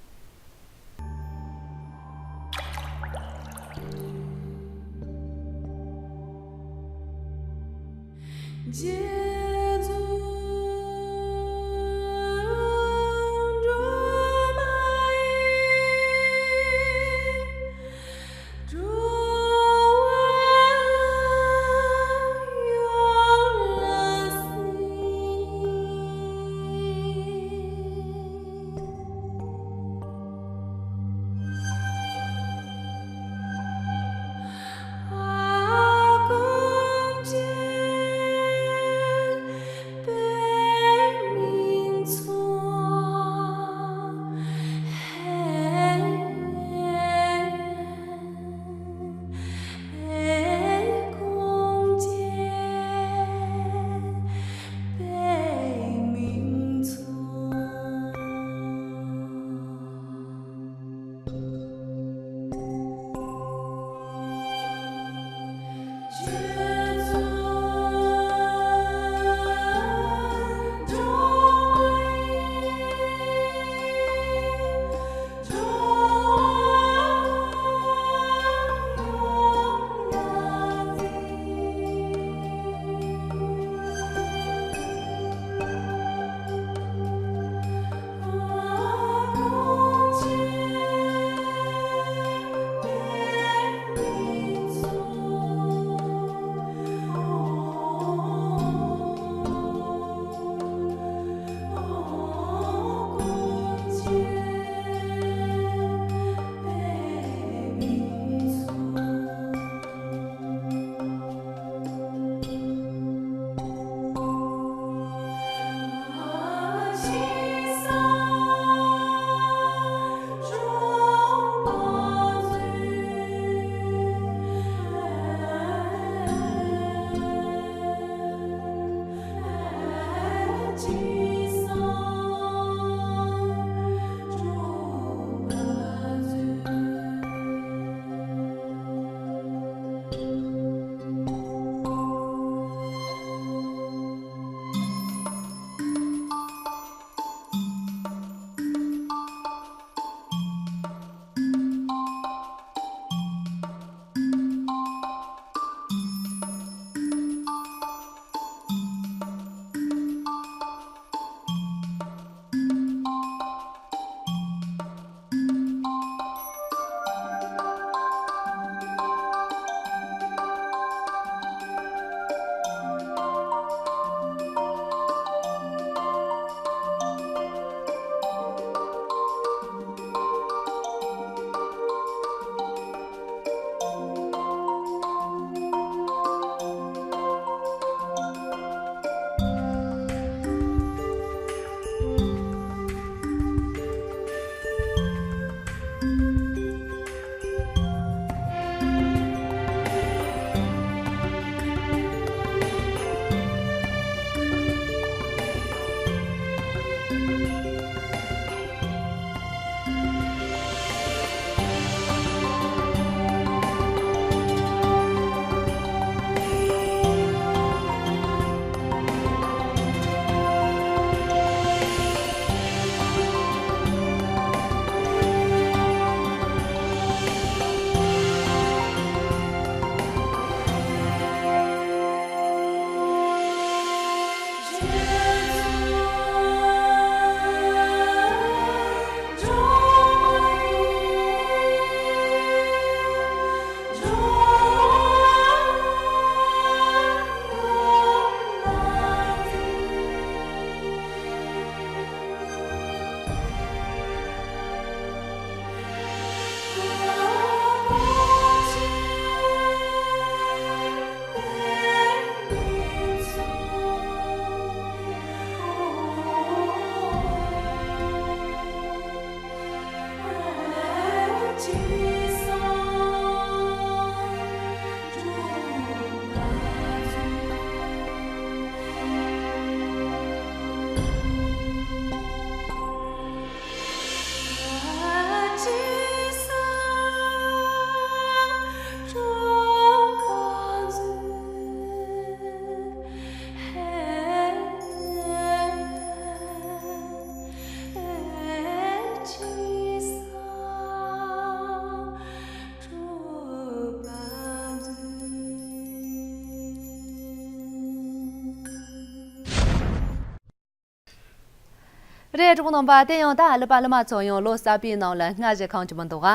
རེད། གྲོགས་པོ་རྣམ་པ། དེ་ཡང་ད་ཀླད་པ་ཀླུ་མ་ཚོ་ཡང་ལོ་གསར་པའི་ནང་ལ་སྔ་ཞིག་ཁམས་ཀྱི་མི་འདུག་ག་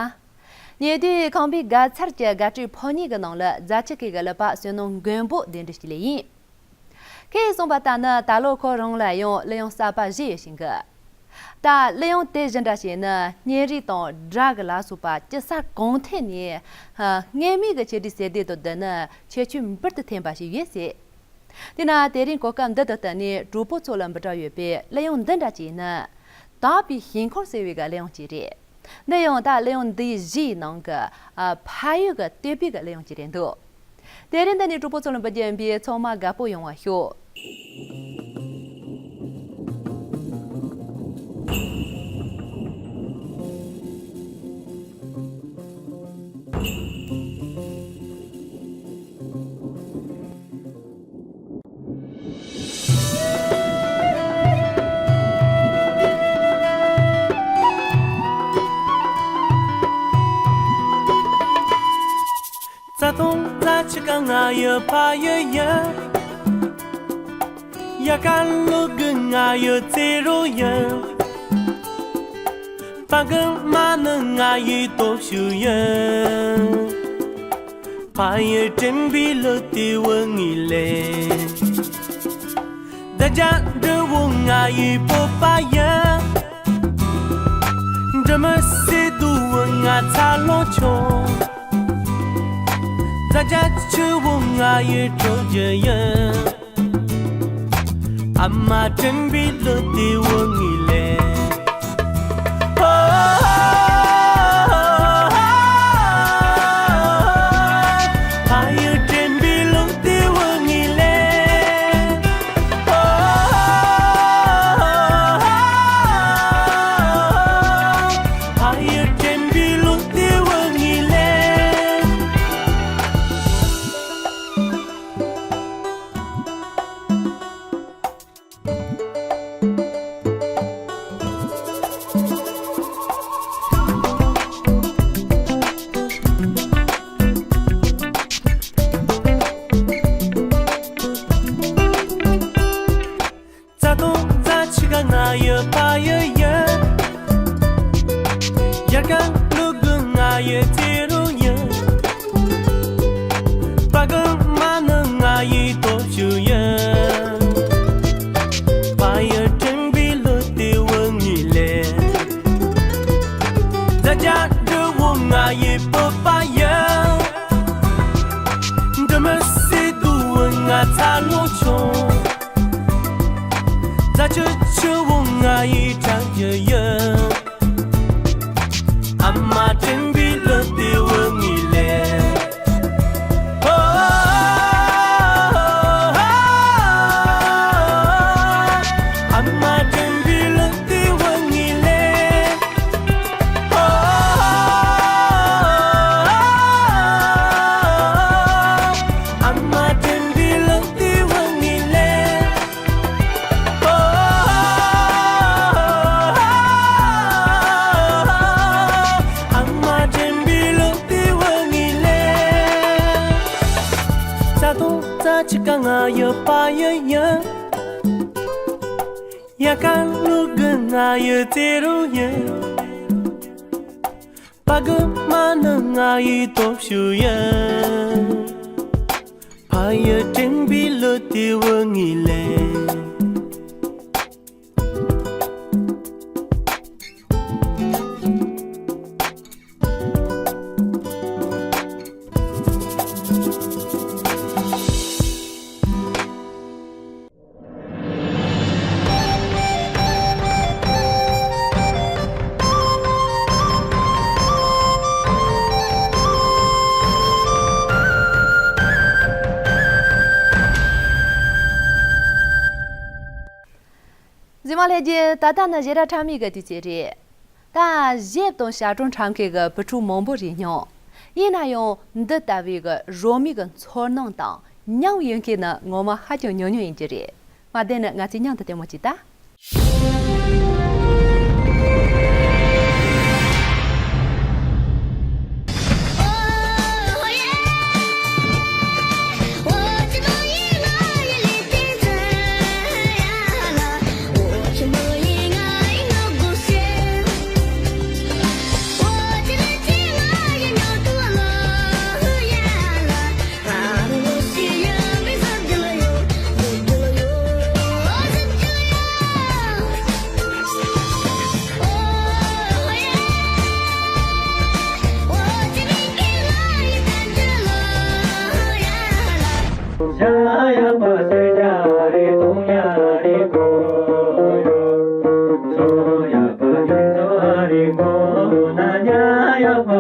ཉེ་དུས་ཁམས་པའི་དགའ་ཚལ་གྱི་དགའ་སྤྲོའི་ཕོ་ཉ་གི་ནང་ལ་རྫ་ཆུ་ཁའི་གི་ཀླད་པ་བསོད་ནམས་མགོན་པོ་གདན་འདྲེན་ཞུས་ལེ་ཡིན། ཁོས་གསུངས་པ་ལྟར་ན། ད་ལོ་ཁོ་རང་ལ་ཡང་གླུ་དབྱངས་གསར་པ་བཞི་ཡོད་ཤིང་གི། ད་གླུ་དབྱངས་དེ་བཞིན་འདྲ་བྱས་ན་སྙན་རིགས་དང་སྒྲ་གི་ལ་སོགས་པ་ཅི་ས་གང་ཐད་ནས་སྔོན་མའི་གི་ཆེད་སྒྲིག་ཟེར་དེ་དང་བསྡུར་ན་ཁྱད་ཆོས་འབུར་དུ་ཐོན་པ་ཞིག་ཡོད་ཟེར། དེས་ན་དེ་རིང་གོ་སྐབས་འདི་དང་བསྟུན་ནས་གྲོགས་པོ་ཚོ་ལ་འབུལ་གྲབས་ཡོད་པའི་གླུ་དབྱངས་འདི་འདྲ་ཅིག་ནི། དག་པའི་ཞིང་ཁམས་ཟེར་བའི་གི་གླུ་དབྱངས་ཅིག་རེད། འདི་ཡང་ད་གླུ་དབྱངས་འདི་བཞིའི་ནང་གི་ཨ་ཕ་ཡུལ་གི་བསྟོད་པའི་གི་གླུ་དབྱངས་ཅིག་རེད་འདུག་དེ་རིང་འདི་ནས་གྲོགས་པོ་ཚོ་ལ་འབུལ་རྒྱུ་ཡིན་པས་ཚང་མ་དགའ་པོ་ཡོང་བ་ཤོག་རྩྭ་དང་རྩྭ་ཆུ་ཁ་ང་ཡི་ཕ་ཡུལ་ཡིན། དབྱར་ཁ་ལོ་དགུ་ང་ཡི་རྩེད་རོགས་ཡིན། ཕ་གི་མ་ནི་ང་ཡི་སྟོབས་ཤུགས་ཡིན། ཕ་ཡུལ་དྲན་པའི་གླུ་དེ་བོ་ངའི་ལས། རྫ་རྒྱ་འབྲི་བོ་ང་ཡི་སྤོབས་པ་ཡིན། འབྲི་མི་སྲིད་དུ་བོ་ང་འཚར་ལོངས་བྱུང་། རྫ་རྒྱ་ཆུ་བོ་ང་ཡི་སྤྲོ་རྒྱུ་ཡིན། ཨ་མ་དྲན་པའི་གླུ་དེ་བོ་ངའི་ལས། ཕ་ཡུལ་དྲན་པའི་གླུ་དེ་བོ་ངའི་ལས། ཕ་ཡུལ་དྲན་པའི་གླུ་དེ་བོ་ངའི་ལས། རྩྭ་དང་རྩྭ་ཆུ་ཁ་ང་ཡི་ཕ་ཡུལ་ཡིན། དབྱར་ཁ་ལོ་དགུ་ང་ཡི་རྩེད་རོགས་ཡིན། ཕ་གི་མ་ནི་ང་ཡི་སྟོབས་ཤུགས་ཡིན། ཕ་ཡུལ་དྲན་པའི་གླུ་དེ་བོ་ངའི་ལས། རྫ་རྒྱ་འབྲི་བོ་ང་ཡི་སྤོབས་པ་ཡིན། འབྲི་མི་སྲིད་དུ་བོ་ང་འཚར་ལོངས་བྱུང་། རྫ་ཆུ་ཆུ་བོ་ང་ཡི་གྲགས་རྒྱུ་ཡིན། ཨ་མ་དྲན་པའི་གླུ་དེ་བོ་ངའི་ལས། ཨ་མ་དྲན་པའི་གླུ་དེ་བོ་ངའི་ལས། ཨ་མ་དྲན་པའི་གླུ་དེ་བོ་ངའི་ལས། ཨ་མ་དྲན་པའི་གླུ་དེ་བོ་ངའི་ལས། རྩྭ་དང་རྩྭ་ཆུ་ཁ་ང་ཡི་ཕ་ཡུལ་ཡིན། དབྱར་ཁ་ལོ་དགུ་ང་ཡི་རྩེད་རོགས་ཡིན། ཕ་གི་མ་ནི་ང་ཡི་སྟོབས་ཤུགས་ཡིན། ཕ་ཡུལ་དྲན་པའི་གླུ་དེ་བོ་ངའི་ལས། གཟིགས་མོ་ལྷན་རྒྱས། ད་ལྟ་ནི་ཞེ་དྲག་ཁྲ་མོའི་གི་དུས་ཚོད་རེད། ད་གཞས་དང་ཞབས་བྲོ་འཁྲབ་མཁན་གི་བུ་ཕྲུག་མང་པོ་རེད་སྙམ། ཡིན་ན་ཡང་འདི་ལྟ་བུའི་གི་རོལ་མོའི་གི་ཚོར་སྣང་དང་མཉམ་ཡོད་མཁན་ནི་ངོ་མ་ཧ་ཅང་ཉུང་ཉུང་ཡིན་གྱི་རེད། མ་བདེན་ན་ང་ཚོས་མཉམ་དུ་ལྟད་མོ་གཅིག་ལྟ། གྲོགས་པོ་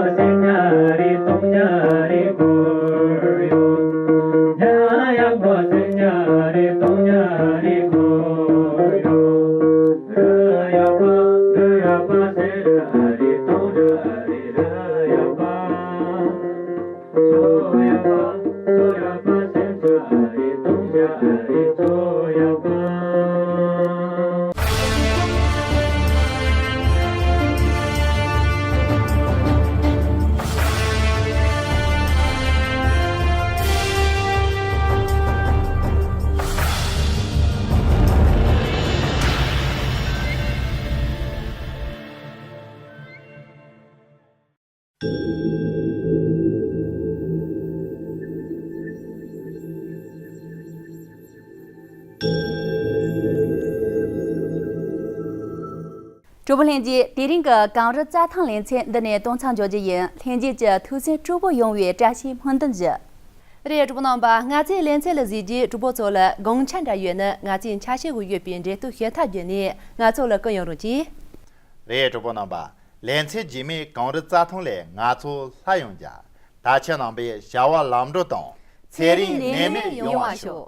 ལྷན་རྒྱས། དེ་རིང་གི་གངས་རི་རྩྭ་ཐང་ལེ་ཚན་འདི་ནས་གཏོང་མཚམས་འཇོག་རྒྱུ་ཡིན། ལྷན་རྒྱས་ཀྱི་ཐུགས་སེམས་སྤྲོ་པོ་ཡོང་བའི་བཀྲ་ཤིས་སྨོན་འདུན་ཞུ། རེད། གྲོགས་པོ་རྣམ་པ། ང་ཚོའི་ལེ་ཚན་ལ་གཟིགས་རྗེས་གྲོགས་པོ་ཚོ་ལ་དགོངས་འཆར་འདྲ་ཡོད་ན། ང་ཚོའི་འཆར་གཞི་གུ་ཡོད་པའི་འབྲེལ་གཏུག་ཞུ་ཐབས་བརྒྱུད་ནས་ང་ཚོ་ལ་བསྐུར་ཡོང་རོགས་གྱིས། རེད། གྲོགས་པོ་རྣམ་པ། ལེ་ཚན་རྗེས་མའི་གངས་རི་རྩྭ་ཐང་ལས་ང་ཚོ་སླར་ཡོང་རྒྱུ། ད་ཁྱེད་རྣམ་པས་བྱ་བ་ལམ་འགྲོ་དང་། ཚེ་རིང་ནད་མེད་ཡོང་བ་ཤོག།